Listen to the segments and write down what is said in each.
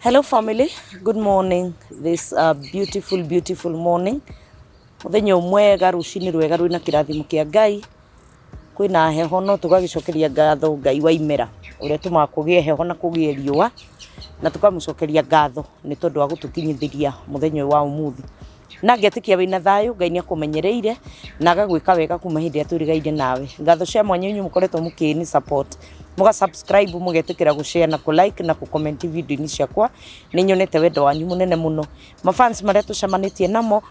Hello family, good morning. This beautiful beautiful morning. Muthenya ũmwega rũcinĩ rwega rwĩna kĩrathimo kĩa Ngai. Kwĩna heho no tũgagĩcokeria ngatho Ngai wa imera ũrĩa tũmaga kũgĩe heho na kũgĩe riũa na tũkamũcokeria ngatho nĩ tondũ wa gũtũkinyithĩria mũthenya ũyũ wa ũmũthĩ. Na ngetĩkia wĩna thayũ Ngai nĩ akũmenyereire na agagwĩka wega kuma hĩndĩ ĩrĩa twĩrĩgaine nawe. Ngatho cia mwanya inyuĩ mũkoretwo mũkĩni support, mũga subscribe, mũgetĩkĩra gũ share na kũ like na kũ comment video-inĩ ciakwa. Nĩ nyonete wendo wanyu mũnene mũno. Mafans marĩa tũcemanĩtie namo,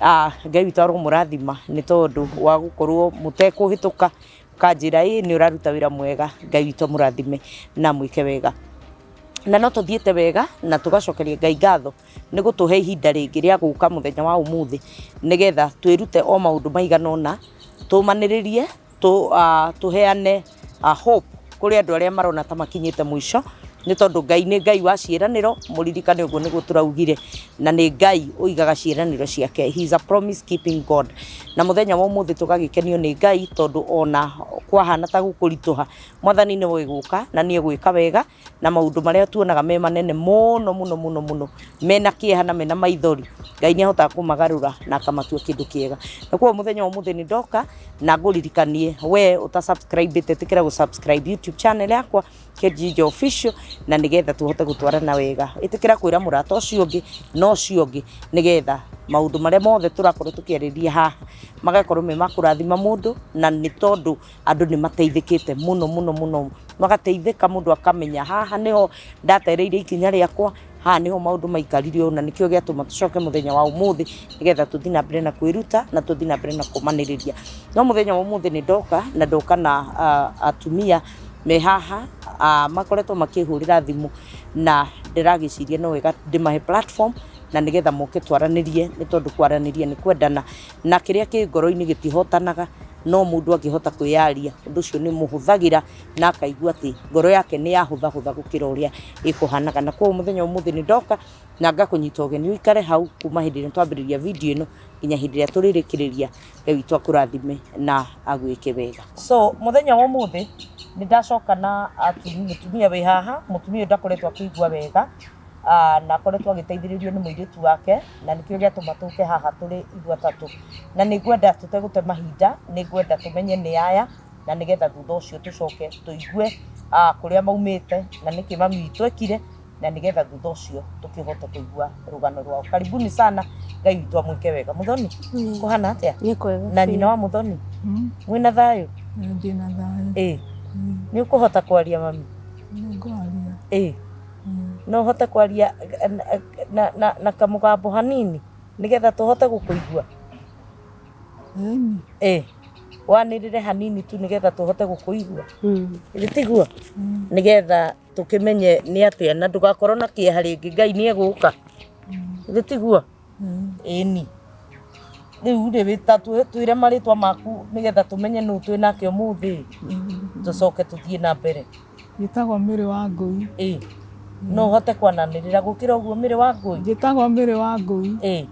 ah, Ngai witũ aromũrathima nĩ tondũ wa gũkorwo mũtekũhĩtũka mũkanjĩra ĩ nĩ ũraruta wĩra mwega. Ngai witũ amũrathime na amwĩke wega. Na no tũthiĩte wega na tũgacokeria Ngai ngatho nĩ gũtũhe ihinda rĩngĩ rĩa gũka mũthenya wa ũmũthĩ nĩgetha twĩrute o maũndũ maigana ũna, tũmanĩrĩrie, tũheane hope kũrĩ andũ arĩa marona ta makinyĩte mũico, nĩ tondũ Ngai nĩ Ngai wa ciĩranĩro, mũririkane ũguo nĩguo tũraugire, na nĩ Ngai ũigaga ciĩranĩro ciake, he is a promise keeping God. Na mũthenya wa ũmũthĩ tũgagĩkenio nĩ Ngai tondũ ona kwahana ta gũkũritũha, Mwathani nĩ oĩ gũka na nĩ egwĩka wega, na maũndũ marĩa tuonaga me manene mũno mũno mũno mũno, mena kĩeha na mena maithori, Ngai nĩ ahotaga kũmagarũra na akamatua kĩndũ kĩega. Na koguo mũthenya wa ũmũthĩ nĩ ndoka na ngũririkanie we ũta subscribe ĩte ĩtĩkĩra gũ subscribe YouTube channel yakwa Kate Official na nĩgetha tũhote gũtwarana wega. Ĩtĩkĩra kwĩra mũrata ũcio ũngĩ na ũcio ũngĩ nĩgetha maũndũ marĩa mothe tũrakorwo tũkĩarĩrĩria haha magakorwo me ma kũrathima mũndũ na nĩ tondũ andũ nĩ mateithĩkĩte mũno mũno mũno, magateithĩka mũndũ akamenya haha nĩho ndatereire ikinya rĩakwa, haha nĩho maũndũ maikarire ũũ na nĩkĩo gĩatũma tũcoke mũthenya wa ũmũthĩ nĩgetha tũthiĩ na mbere na kwĩruta na tũthiĩ na mbere na kũmanĩrĩria. No mũthenya wa ũmũthĩ nĩ ndoka na ndoka na atumia me haha makoretwo makĩhũrĩra thimũ na ndĩragĩciria no wega ndĩmahe platform na nĩgetha moke twaranĩrie nĩ tondũ kwaranĩria nĩ kwendana na kĩrĩa kĩ ngoro-inĩ gĩtihotanaga no mũndũ angĩhota kwĩyaria ũndũ ũcio nĩ ũmũhũthagĩra na akaigua atĩ ngoro yake nĩ yahũthahũtha gũkĩra ũrĩa ĩkũhanaga. Na koguo mũthenya wa ũmũthĩ nĩ ndoka na ngakũnyita ũgeni ũikare hau kuma hĩndĩ ĩrĩa twambĩrĩria video ĩno nginya hĩndĩ ĩrĩa tũrĩrĩkĩrĩria. Ngai witũ akũrathime na agwĩke wega. So mũthenya wa ũmũthĩ nĩ ndacoka na mũtumia wĩ haha, mũtumia ũyũ ndakoretwo akĩigua wega na akoretwo agĩteithĩrĩrio nĩ mũirĩtu wake na nĩkĩo gĩatũma tũke haha tũrĩ ithuĩ atatũ. Na nĩ ngwenda tũtegũte mahinda, nĩ ngwenda tũmenye nĩ aya na nĩgetha thutha ũcio tũcoke tũigue kũrĩa maumĩte na nĩkĩ mami witũ ekire na nĩgetha thutha ũcio tũkĩhote kũigua rũgano rwao. Karibuni sana, Ngai witũ amwĩke wega. Mũthoni, kũhana atĩa? Nĩ kwega. Na nyina wa Mũthoni, mwĩna thayũ? Ndĩna thayũ. Ĩ, nĩ ũkũhota kwaria mami? Nĩngwaria. Ĩ, no ũhote kwaria na kamũgambo hanini nĩgetha tũhote gũkũigua? Ĩni. Ĩ, wanĩrĩre hanini tu nĩgetha tũhote gũkũigua. Ĩ tiguo? Nĩgetha tũkĩmenye nĩ atĩa na ndũgakorwo na kĩeha rĩngĩ Ngai nĩ egũka. Githĩ tiguo? Ĩni. Rĩu rĩ ta twĩre marĩtwa maku nĩgetha tũmenye nũ twĩ nake ũmũthĩ tũcoke tũthiĩ na mbere. Njĩtagwo Mary Wangũi. Ĩ. No ũhote kwananĩrĩra gũkĩra ũguo Mary Wangũi? Njĩtagwo Mary Wangũi. Ĩ.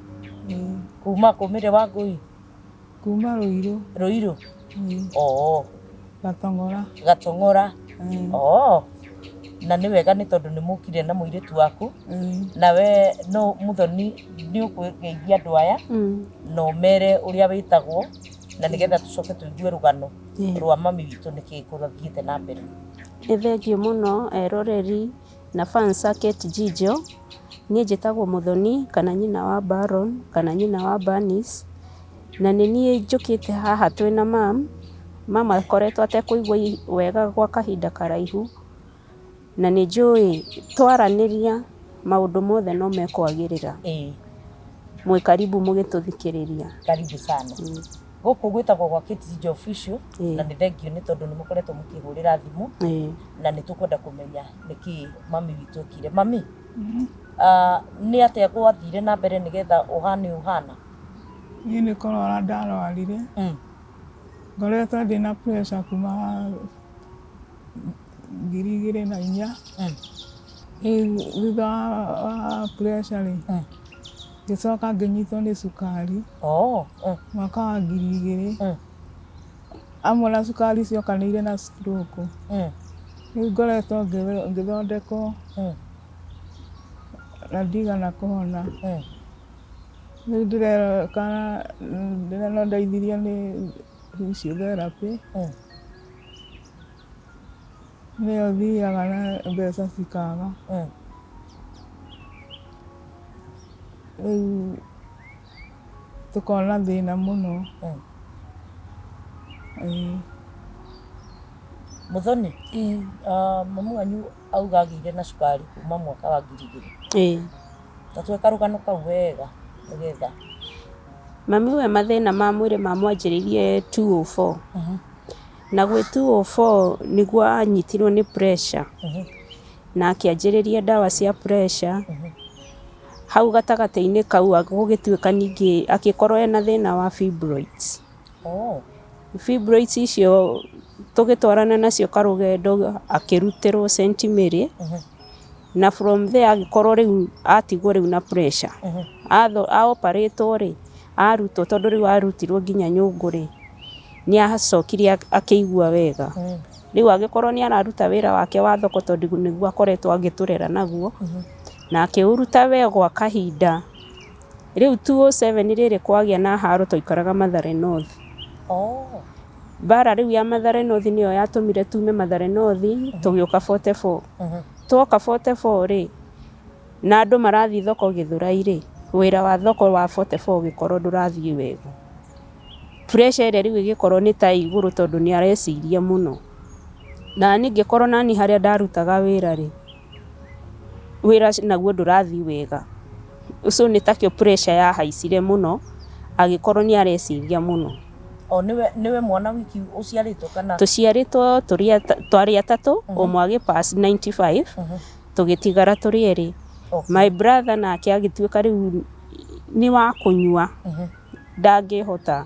Kuma kũ Mary Wangũi? Kuma Ruiru. Ruiru? Oo. Gatong'ora. Gatong'ora. Oo. Na nĩ wega nĩ tondũ nĩ mũkire na mũirĩtu waku. Nawe no Mũthoni nĩ ũkũgeithia andũ aya na ũmere ũrĩa wĩtagwo na nĩgetha tũcoke tũigue rũgano rwa mami witũ nĩkĩ kũrathiĩte na mbere. Nĩ thengiũ mũno eroreri na fans a Kate Jijo. Niĩ njĩtagwo Mũthoni kana nyina wa Baron kana nyina wa Bernice. Na nĩ niĩ njũkĩte haha twĩna mam. Mam akoretwo atekũigua wega gwa kahinda karaihu, na nĩ njũĩ twaranĩria maũndũ mothe no mekwagĩrĩra. Mwĩ karibu mũgĩtũthikĩrĩria. Karibu sana. Gũkũ gwĩtagwo gwa Kate Jijo Official na nĩ thengiũ nĩ tondũ nĩ mũkoretwo mũkĩhũrĩra thimũ na nĩ tũkwenda kũmenya nĩkĩ mami witũ ekire. Mami, nĩ atĩa gwathire na mbere nĩgetha ũhane ũũ ũhana? Niĩ nĩ kũrwara ndarwarire, ngoretwo ndĩna pressure kuma 2004. Rĩu thutha wa pressure rĩ, ngĩcoka ngĩnyitwo nĩ cukari mwaka wa 2000. Hamwe na cukari ciokanĩire na stroke. Rĩu ngoretwo ngĩthondekwo. Na ndigana kũhona. Rĩu ndĩrerora kana no ndeithirio nĩ physiotherapy. Nĩyo thiaga na mbeca cikaga. Rĩu tũkona thĩna mũno. Ĩĩ. Muthoni, mamu wanyu auga agĩire na cukari kuma mwaka wa 2000. Ta tũhe karũgano kau wega nĩgetha. Mami we mathĩna ma mwĩrĩ mamwanjĩrĩirie 204. Na gwĩ 204 nĩguo anyitirwo nĩ pressure. Na akĩanjĩrĩria ndawa cia pressure. Hau gatagatĩ-inĩ kau gũgĩtuĩka ningĩ akĩkorwo ena thĩna wa fibroids. Fibroids icio tũgĩtwarana nacio karũgendo akĩrutĩrwo St Mary. Na from there agĩkorwo rĩu atigwo rĩu na pressure. A operate rĩ, arutwo tondũ rĩu arutirwo nginya nyũngũ rĩ, nĩ acokire akĩigua wega. Rĩu agĩkorwo nĩ araruta wĩra wake wa thoko tondũ nĩguo akoretwo agĩtũrera naguo, na akĩũruta wega gwa kahinda. Rĩu 207 rĩrĩ kwagĩa na haro twaikaraga Mathare North. Mbara rĩu ya Mathare North nĩyo yatũmire tume Mathare North tũgĩũka 44. Twoka 44 rĩ, na andũ marathiĩ thoko Gĩthũrai rĩ, wĩra wa thoko wa 44 ũgĩkorwo ndũrathiĩ wega. Pressure ĩrĩa rĩu ĩgĩkorwo nĩ ta ĩ igũrũ tondũ nĩ areciria mũno. Nani ngĩkorwo nani harĩa ndarutaga wĩra rĩ, wĩra naguo ndũrathiĩ wega. So nĩ takĩo pressure yahaicire mũno, agĩkorwo nĩ areciria mũno. O nĩwe nĩwe mwana wiki ũciarĩtwo kana? Tũciarĩtwo tũrĩ twarĩ atatũ, ũmwe agĩ pass 95, tũgĩtigara tũrĩ erĩ. My brother nake agĩtuĩka rĩu nĩ wa kũnyua. Ndangĩhota.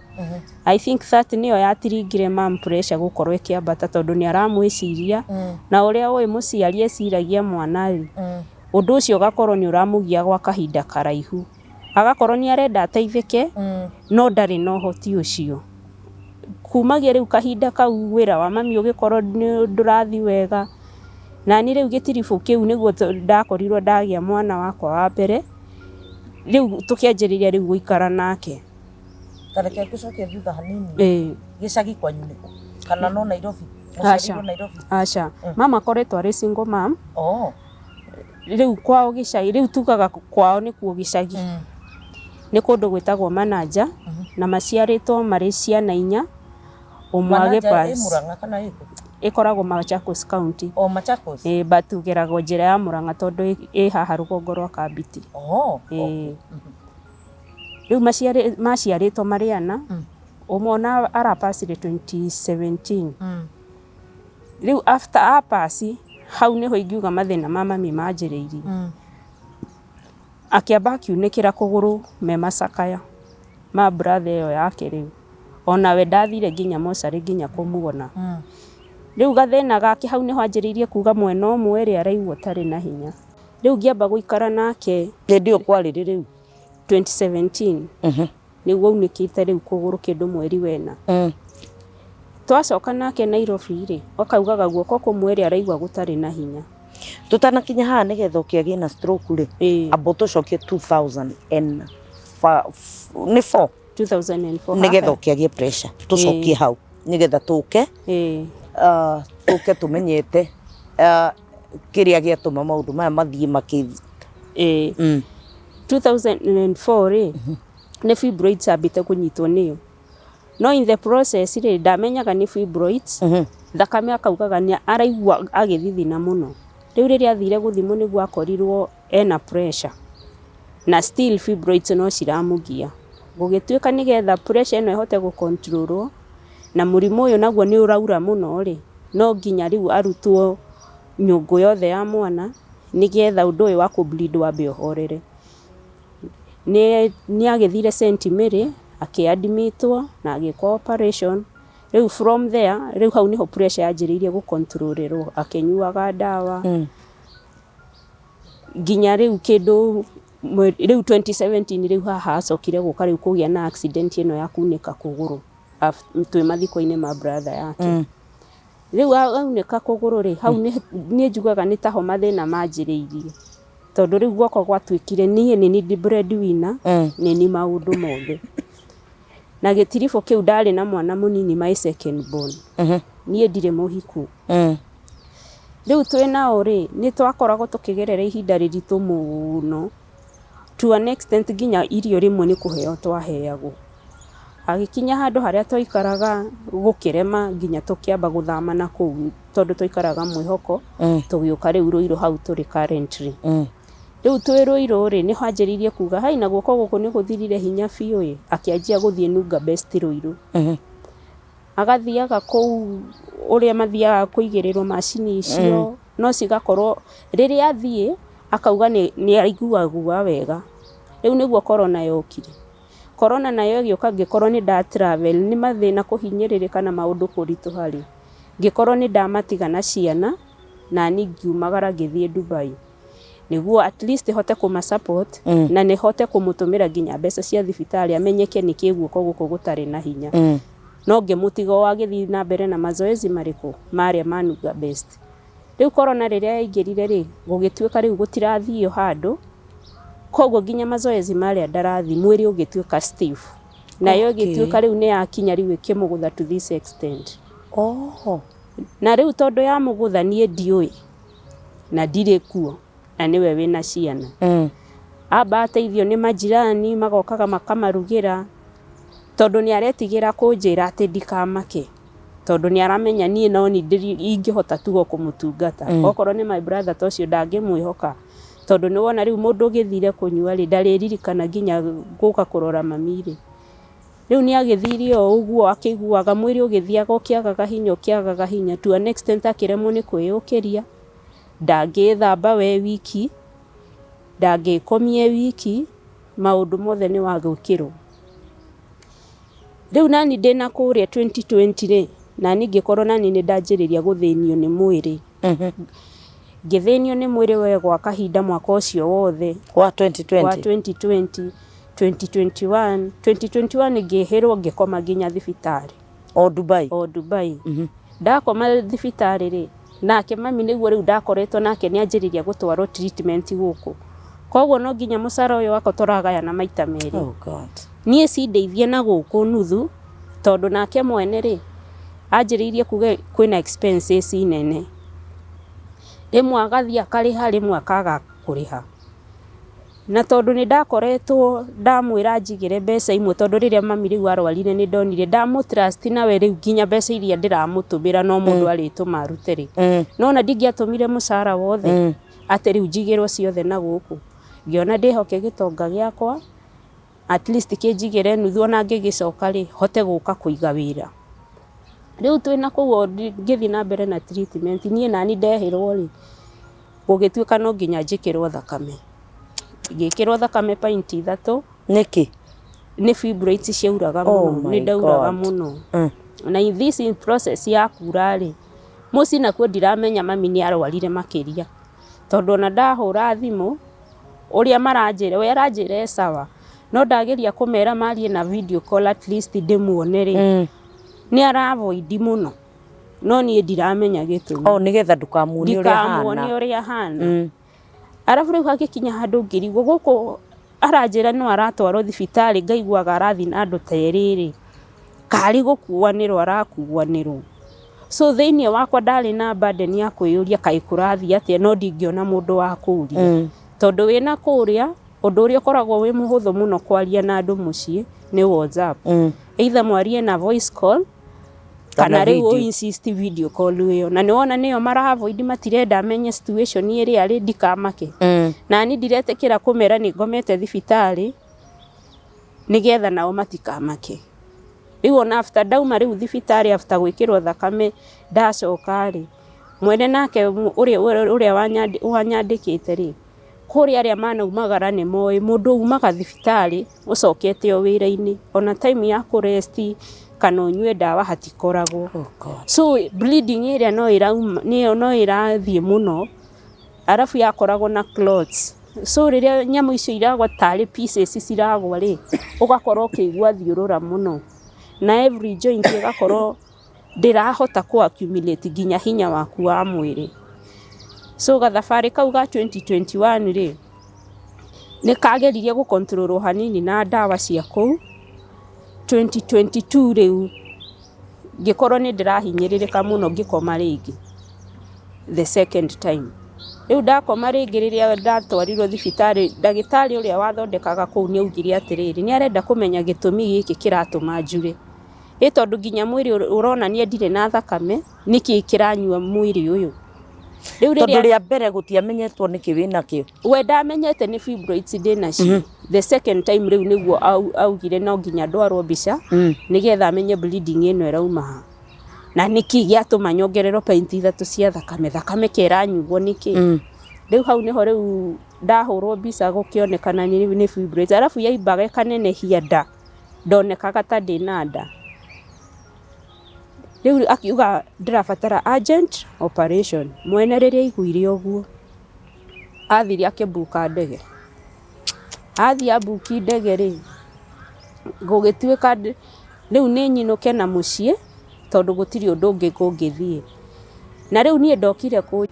I think that nĩyo yatiringire mum pressure gũkorwo ĩkĩambata tondũ nĩ aramwĩciria na ũrĩa ũĩ mũciari eciragia mwana rĩ, ũndũ ũcio ũgakorwo nĩ ũramũgia gwa kahinda karaihu. Agakorwo nĩ arenda ateithĩke no ndarĩ na ũhoti ũcio. Kumagia rĩu kahinda kau wĩra wa mami ũgĩkorwo ndũrathiĩ wega, nani rĩu gĩtiribũ kĩu nĩguo ndakorirwo ndagĩa mwana wakwa wa mbere. Rĩu tũkĩanjĩrĩria rĩu gũikara nake. Ta reke ngũcokie thutha hanini. Ĩĩ. Gĩcagi kwanyu nĩkũ? Kana no Nairobi? Aca. Mũciarirwo Nairobi? Aca. Mama akoretwo arĩ single mom. Rĩu kwao gĩcagi, rĩu tugaga kwao nĩkuo gĩcagi. Nĩ kũndũ gwĩtagwo Manaja, na maciarĩtwo marĩ ciana inya. Ũmwe Manaja ĩ agĩ-pass. Murang'a kana ĩ kũ? Ĩkoragwo Machakos County. O Machakos? Ĩĩ, but tũgeragwo njĩra ya Murang'a tondũ ĩ haha rũgongo rwa Kambiti. Ĩĩ. Rĩu maciarĩtwo marĩ ana, ũmwe ona arapacire 2017. Rĩu after apass, hau nĩho ingiuga mathĩna ma mami manjĩrĩirie. Akĩamba akiunĩkĩra kũgũrũ me macakaya ma brother ĩyo yake rĩu. Onawe ndathire nginya mocarĩ nginya kũmuona. Rĩu gathĩna gake hau nĩho anjĩrĩirie kuga mwena ũmwe rĩ araigua ũtarĩ na hinya. Rĩu ngĩamba gũikara nake. Hĩndĩ ĩyo kwarĩ rĩ rĩu? 2017. Nĩguo aunĩkĩte rĩu kũgũrũ kĩndũ mweri wena. Twacoka nake Nairobi rĩ, akaugaga guoko kũmwe rĩ araigua gũtarĩ na hinya. Tũtanakinya haha nĩgetha ũkĩagĩe na stroke rĩ, amba ũtũcokie 2000 and nĩ 4? 2004. Nĩgetha ũkĩagĩe pressure, tũcokie hau nĩgetha tũke tũke tũmenyete kĩrĩa gĩatũma maũndũ maya mathiĩ makĩ. 2004 rĩ, nĩ fibroids ambĩte kũnyitwo nĩyo. No in the process rĩ, ndamenyaga nĩ fibroids, thakame akaugaga nĩ araigua agĩthithina mũno. Rĩu rĩrĩa athire gũthimwo nĩguo akorirwo ena pressure. Na still fibroids no ciramũgia. Gũgĩtuĩka nĩgetha pressure ĩno ĩhote gũ control na mũrimũ ũyũ naguo nĩ ũraura mũno rĩ, no nginya rĩu arutwo nyũngũ yothe ya mwana nĩgetha ũndũ ũyũ wa kũ bleed wambe ũhorere. Nĩ agĩthire St Mary akĩ admit wo na agĩkwo operation. Rĩu from there, rĩu hau nĩho pressure yanjĩrĩirie gũ control akĩnyuaga ndawa nginya rĩu kĩndũ rĩu 2017 rĩu haha acokire gũka rĩu kũgĩa na accident ĩno ya kunĩka kũgũrũ twĩ mathiko-inĩ ma brother yake. Rĩu aunĩka kũgũrũ rĩ, hau niĩ njugaga nĩ taho mathĩna manjĩrĩirie. Tondũ rĩu gwakwa gwatuĩkire niĩ nĩ niĩ breadwinner, nĩ niĩ maũndũ mothe. Na gĩtiribũ kĩu ndarĩ na mwana mũnini my second born. Niĩ ndirĩ mũhiku. Rĩu twĩ nao rĩ, nĩ twakoragwo tũkĩgerera ihinda rĩritũ mũno to an extent nginya irio rĩmwe nĩ kũheo twaheagwo. Hagĩkinya handũ harĩa twaikaraga gũkĩrema nginya tũkĩamba gũthama na kũu tondũ twaikaraga Mwĩhoko, tũgĩũka rĩu Ruiru hau tũrĩ currently. Rĩu twĩ Ruiru rĩ, nĩho anjĩrĩirie kuga hai na guoko gũkũ nĩ gũthirire hinya biũ ĩ, akĩanjia gũthiĩ Nunga Best Ruiru. Agathiaga kũu ũrĩa mathiaga kũigĩrĩrwo macini icio, no cigakorwo rĩrĩa athiĩ akauga nĩ aiguagua wega. Rĩu nĩguo corona yokire. Corona nayo ĩgĩũka ngĩkorwo nĩ nda travel, nĩ mathĩna kũhinyĩrĩrĩka na maũndũ kũritũha rĩ, ngĩkorwo nĩ ndamatiga na ciana, nani ngiumagara ngĩthiĩ Dubai. Nĩguo at least hote kũma support na nĩ hote kũmũtũmĩra nginya mbeca cia thibitarĩ amenyeke nĩkĩ guoko gũkũ gũtarĩ na hinya. No ngĩmũtiga o agĩthiĩ na mbere na mazoezi marĩkũ? Marĩa ma Nunga Best. Rĩu corona rĩrĩa yaingĩrire rĩ, gũgĩtuĩka rĩu gũtirathio handũ, koguo nginya mazoezi marĩa ndarathiĩ mwĩrĩ ũgĩtuĩka stiff. Nayo ĩgĩtuĩka rĩu nĩ yakinya rĩu ĩkĩmũgũtha to this extent. Na rĩu tondũ yamũgũtha niĩ ndiũĩ na ndirĩ kuo na nĩwe wĩna ciana. Amba ateithio nĩ majirani magokaga makamarugĩra tondũ nĩ aretigĩra kũnjĩra atĩ ndikamake tondũ nĩ aramenya niĩ no niĩ ingĩhota tu o kũmũtungata. Okorwo nĩ my brother ta ũcio ndangĩmwĩhoka tondũ nĩ wona rĩu mũndũ ũgĩthire kũnyua rĩ ndarĩririkana nginya gũka kũrora mami rĩ. Rĩu nĩ agĩthire o ũguo akĩiguaga mwĩrĩ ũgĩthiaga ũkĩagaga hinya ũkĩagaga hinya to an extent akĩremwo nĩ kwĩyũkĩria, ndangĩthamba we wiki, ndangĩkomia e wiki, maũndũ mothe nĩ wa gwĩkĩrwo. Rĩu nani ndĩna kũrĩa 2020 rĩ, nani ngĩkorwo nani nĩ ndanjĩrĩria gũthĩnio nĩ mwĩrĩ. Ngĩthĩnio nĩ mwĩrĩ we gwa kahinda mwaka ũcio wothe. Wa 2020? Wa 2020, 2021, 2021 ngĩhĩrwo ngĩkoma nginya thibitarĩ. O Dubai? O Dubai. Ndakoma thibitarĩ rĩ, nake mami nĩguo rĩu ndakoretwo nake nĩ anjĩrĩria gũtwarwo treatment gũkũ. Koguo no nginya mũcara ũyũ wakwa tũragayana maita merĩ. Oh God. Niĩ cindeithie na gũkũ nuthu, tondũ nake mwene rĩ, anjĩrĩirie kuga kwĩna expenses nene. Rĩmwe agathiĩ akarĩha, rĩmwe akaga kũrĩha. Na tondũ nĩ ndakoretwo ndamwĩra anjigĩre mbeca imwe tondũ rĩrĩa mami rĩu arwarire nĩ ndonire ndamũ trust nawe rĩu nginya mbeca iria ndĩramũtũmĩra no mũndũ arĩtũma arute rĩ. Nona ndingĩatũmire mũcara wothe atĩ rĩu njigĩrwo ciothe na gũkũ. Ngĩona ndĩhoke gĩtonga gĩakwa at least kĩnjigĩre nuthu ona ngĩgĩcoka rĩ hote gũka kũiga wĩra. Rĩu twĩna kũu ngĩthiĩ na mbere na treatment niĩ nani ndehĩrwo rĩ gũgĩtuĩka no nginya njĩkĩrwo thakame. Ngĩkĩrwo thakame pint 3. Nĩkĩ? Nĩ fibroids ciauraga mũno, nĩ ndauraga mũno. Na in this in process ya kura rĩ, mũciĩ nakuo ndiramenya mami nĩ arwarire makĩria. Tondũ ona ndahũra thimũ, ũrĩa maranjĩra, we aranjĩra e sawa. No ndageria kũmera marie na video call at least ndĩmuone rĩ, nĩ ara avoid mũno. No niĩ ndiramenya gĩtũmi. Oh, nĩgetha ndũkamuonie ũrĩa ahana. Ndikamuonie ũrĩa ahana. Arabu rĩu hagĩkinya handũ ngĩrigwo gũkũ aranjĩra no aratwarwo thibitarĩ ngaiguaga arathiĩ na andũ ta erĩ rĩ, karĩ gũkuanĩrwo arakuanĩrwo. So thĩinĩ wakwa ndarĩ na burden ya kwĩyũria kaĩ kũrathiĩ atĩa no ndingĩona mũndũ wa kũria. Tondũ wĩna kũrĩa ũndũ ũrĩa ũkoragwo wĩ mũhũthũ mũno kwaria na andũ mũciĩ nĩ WhatsApp. Either mwarie na voice call kana rĩu ũ insist video call ĩyo na nĩwona nĩyo mara avoid matirenda menye situation ĩrĩa arĩ ndikamake. Na niĩ ndiretĩkĩra kũmera nĩ ngomete thibitarĩ nĩgetha nao matikamake. Rĩu ona after ndauma rĩu thibitarĩ after gwĩkĩrwo thakame ndacoka rĩ, mwene nake ũrĩa wanyandĩkĩte rĩ, kũrĩa arĩa manaumagara nĩ moĩ mũndũ umaga thibitarĩ ũcokete o wĩra-inĩ ona time ya kũ rest kana ũnyue ndawa hatikoragwo. Oh God. So bleeding ĩrĩa no ĩrauma no ĩrathiĩ mũno arabu yakoragwo na clots. So rĩrĩa nyamũ icio iragwa tarĩ pieces ciragwa rĩ, ũgakorwo ũkĩigua thiũrũra mũno na every joint ĩgakorwo ndĩrahota kũ accumulate nginya hinya waku wa mwĩrĩ. So gathabarĩ kau ga 2021 rĩ, Nĩ kageririe gũ control hanini na ndawa cia kũu. 2022 rĩu ngĩkorwo nĩ ndĩrahinyĩrĩrĩka mũno ngĩkoma rĩngĩ the second time. Rĩu ndakoma rĩngĩ rĩrĩa ndatwarirwo thibitarĩ, ndagĩtarĩ ũrĩa wathondekaga kũu nĩ augire atĩrĩrĩ, nĩ arenda kũmenya gĩtũmi gĩkĩ kĩratũma njure. Ĩ tondũ nginya mwĩrĩ ũronania ndirĩ na thakame, nĩkĩ kĩranyua mwĩrĩ ũyũ? Rĩu Tondũ rĩa mbere gũtiamenyetwo nĩkĩ wĩnakĩo. We ndamenyete nĩ fibroids ndĩnacio. The second time rĩu nĩguo augire no nginya ndwarwo mbica nĩgetha amenye bleeding ĩno ĩrauma ha. Na nĩkĩ gĩatũma nyongererwo pint 3 cia thakame, thakame ka ĩranyuo nĩkĩ? Rĩu hau nĩho rĩu ndahũrwo mbica gũkĩonekana nĩ fibroids. Arabu yaimbaga ĩkanenehia nda, ndonekaga ta ndĩna nda. Rĩu akiuga ndĩrabatara urgent operation. Mwene rĩrĩa aiguire ũguo, athire akĩmbuka ndege. Athiĩ ambuki ndege rĩ, gũgĩtuĩka rĩu nĩ nyinũke na mũciĩ, tondũ gũtirĩ ũndũ ũngĩ kũngĩthiĩ. Na rĩu niĩ ndokire kũ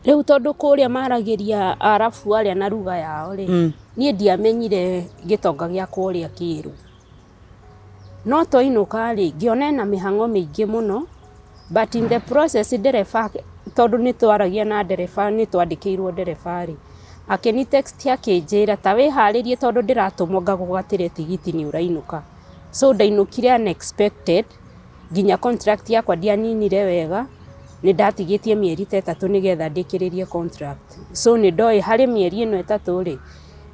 rĩu tondũ kũrĩa maragĩria arabu arĩa na lugha yao rĩ, niĩ ndiamenyire gĩtonga gĩakwa ũrĩa kĩrũ. No twainũka rĩ, ngĩona ena mĩhang'o mĩingĩ mũno, but in the process ndereba, tondũ nĩ twaragia na ndereba, nĩ twandĩkĩirwo ndereba rĩ, akĩni text akĩnjĩra ta wĩharĩrie tondũ ndĩratũmwo ngagũgatĩre tigiti nĩ ũrainũka. So ndainũkire unexpected, nginya contract yakwa ndianinire wega, nĩ ndatigĩtie mĩeri ta 3 nĩgetha ndĩkĩrĩrie contract. So nĩ ndoĩ harĩ mĩeri ĩno 3 rĩ,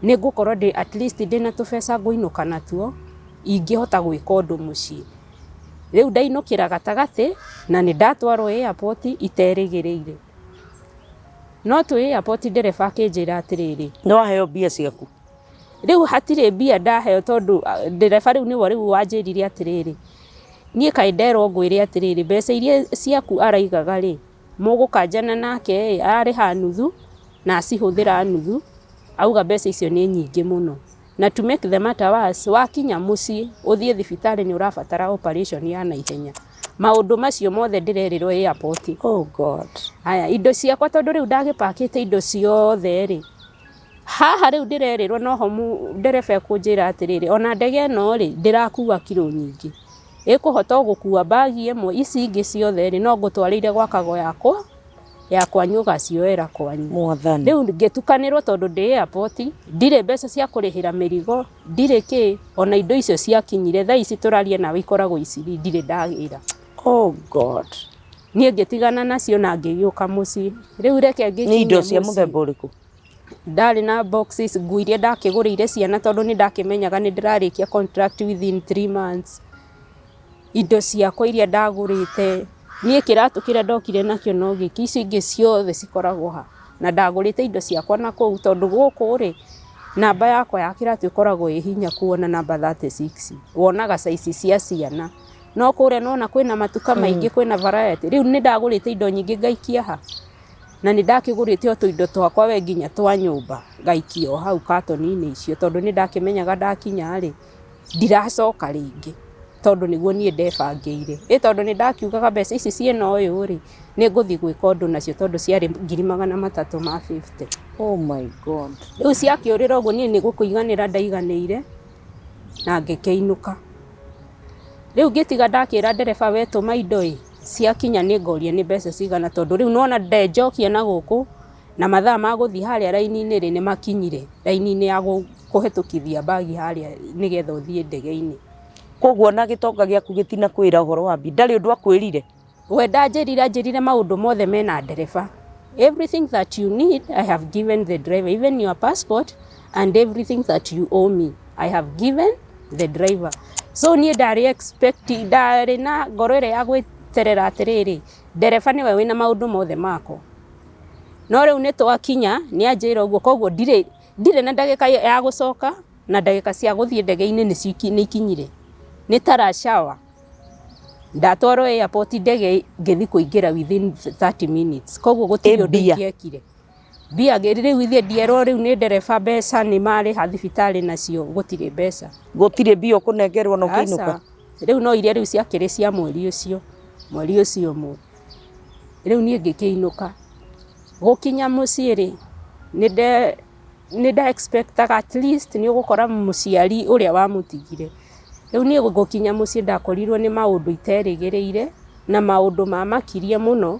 nĩ ngũkorwo ndĩ at least ndĩna tũbeca ngũinũka natuo, ingĩhota gwĩka ũndũ mũciĩ. Rĩu ndainũkĩra gatagatĩ, na nĩ ndatwarwo airport iterĩgĩrĩire. No twĩ airport ndereba akĩnjĩra atĩrĩrĩ, Nĩ waheo mbia ciaku? Rĩu hatirĩ mbia ndaheo, tondũ ndereba rĩu nĩwe rĩu wanjĩrire atĩrĩrĩ, niĩ kaĩ nderwo ngwĩre atĩrĩrĩ, mbeca iria ciaku araigaga rĩ, mũgũkanjana nake ĩ, ararĩha nuthu na acihũthĩra nuthu, auga mbeca icio nĩ nyingĩ mũno. Na to make the matter worse, wakinya mũciĩ ũthiĩ thibitarĩ nĩ ũrabatara operation ya naihenya. Maũndũ macio mothe ndĩrerĩrwo airport. Oh God. Haya, indo ciakwa, tondũ rĩu ndagĩpakĩte indo ciothe rĩ, haha rĩu ndĩrerĩrwo noho ndereba ekũnjĩra atĩrĩrĩ, ona ndege ĩno rĩ, ndĩrakua kiro nyingĩ, ĩkũhota o gũkua bagi ĩmwe, ici ingĩ ciothe rĩ, no ngũtwarĩire gwa kago yakwa ya kwanyu ũgacioera kwanyu. Mwathani. Rĩu ngĩtukanĩrwo tondũ ndĩ airport, ndirĩ mbeca cia kũrĩhĩra mĩrigo, ndirĩ kĩ, ona indo icio ciakinyire thaa ici tũraria nawe ikoragwo Iciri, ndirĩ ndagĩra. Oh God. Niĩ ngĩtigana nacio na ngĩgĩũka mũciĩ. Rĩu reke Nĩ indo cia mũthemba ũrĩkũ? Ndarĩ na boxes, nguo iria ndakĩgũrĩire ciana, tondũ nĩ ndakĩmenyaga nĩ ndĩrarĩkia contract within 3 months. Indo ciakwa iria ndagũrĩte niĩ, kĩratũ kĩrĩa ndokire nakĩo no gĩkĩ, icio ingĩ ciothe cikoragwo ha. Na ndagũrĩte indo ciakwa na kũu, tondũ gũkũ rĩ, namba yakwa ya kĩratũ ĩkoragwo ĩ hinya kuona namba 36, wonaga size cia ciana, no kũrĩa nona kwĩna matuka maingĩ, kwĩna variety. Rĩu nĩ ndagũrĩte indo nyingĩ ngaikia ha, na nĩ ndakĩgũrĩte o tũindo twakwa we nginya twa nyũmba ngaikia o hau katoni-inĩ icio, tondũ nĩ ndakĩmenyaga ndakinya rĩ, ndiracoka rĩngĩ, tondũ nĩguo niĩ ndebangĩire. Ĩ tondũ nĩ ndakiugaga mbeca ici ciĩna ũyũ rĩ, nĩ ngũthiĩ gwĩka ũndũ nacio, tondũ ciarĩ 350,000. Oh my God. Rĩu ciakĩũrĩra ũguo, niĩ nĩ gũkũiganĩra ndaiganĩire na ngĩkĩinũka. Rĩu ngĩtiga ndakĩra ndereba, we tũma indo ĩ, ciakinya nĩ ngoria nĩ mbeca cigana, tondũ rĩu nĩwona ndenjokia na gũkũ, na mathaa ma gũthiĩ harĩa raini-inĩ rĩ, nĩ makinyire raini-inĩ ya kũhetũkithia bagi harĩa nĩgetha ũthiĩ ndege-inĩ. Koguo ona gĩtonga gĩaku gĩtinakwĩra ũhoro wa mbia, ndarĩ ũndũ akwĩrire? We ndanjĩrire, anjĩrire maũndũ mothe mena ndereba. Everything that you need I have given the driver, even your passport and everything that you owe me I have given the driver. So niĩ ndarĩ expect, ndarĩ na ngoro ĩrĩa ya gwĩterera atĩrĩrĩ, ndereba nĩwe wĩna maũndũ mothe makwa. No rĩu nĩ twakinya, nĩ anjĩra ũguo, koguo ndirĩ na ndagĩka ya gũcoka, na ndagĩka cia gũthiĩ ndege-inĩ nĩ ikinyire. Nĩ ta rush hour. Ndatwarwo airport, ndege ngĩthiĩ kũingĩra within 30 minutes, koguo gũtirĩ ũndũ mbia? Ingĩekire mbia rĩu ithiĩ ndierwo rĩu nĩ ndereba mbeca nĩ marĩha thibitarĩ nacio, gũtirĩ mbeca. Gũtirĩ mbia ũkũnengerwo na ũkĩinũka? Aca. Rĩu no iria rĩu ciakĩrĩ cia mweri ũcio, mweri ũcio ũmwe. Rĩu niĩ ngĩkĩinũka. Gũkinya mũciĩ rĩ, nĩ nde Nĩ nda expectaga at least nĩ ũgũkora mũciari ũrĩa wamũtigire. Rĩu niĩ gũkinya mũciĩ ndakorirwo nĩ maũndũ iterĩgĩrĩire na maũndũ mamakirie mũno.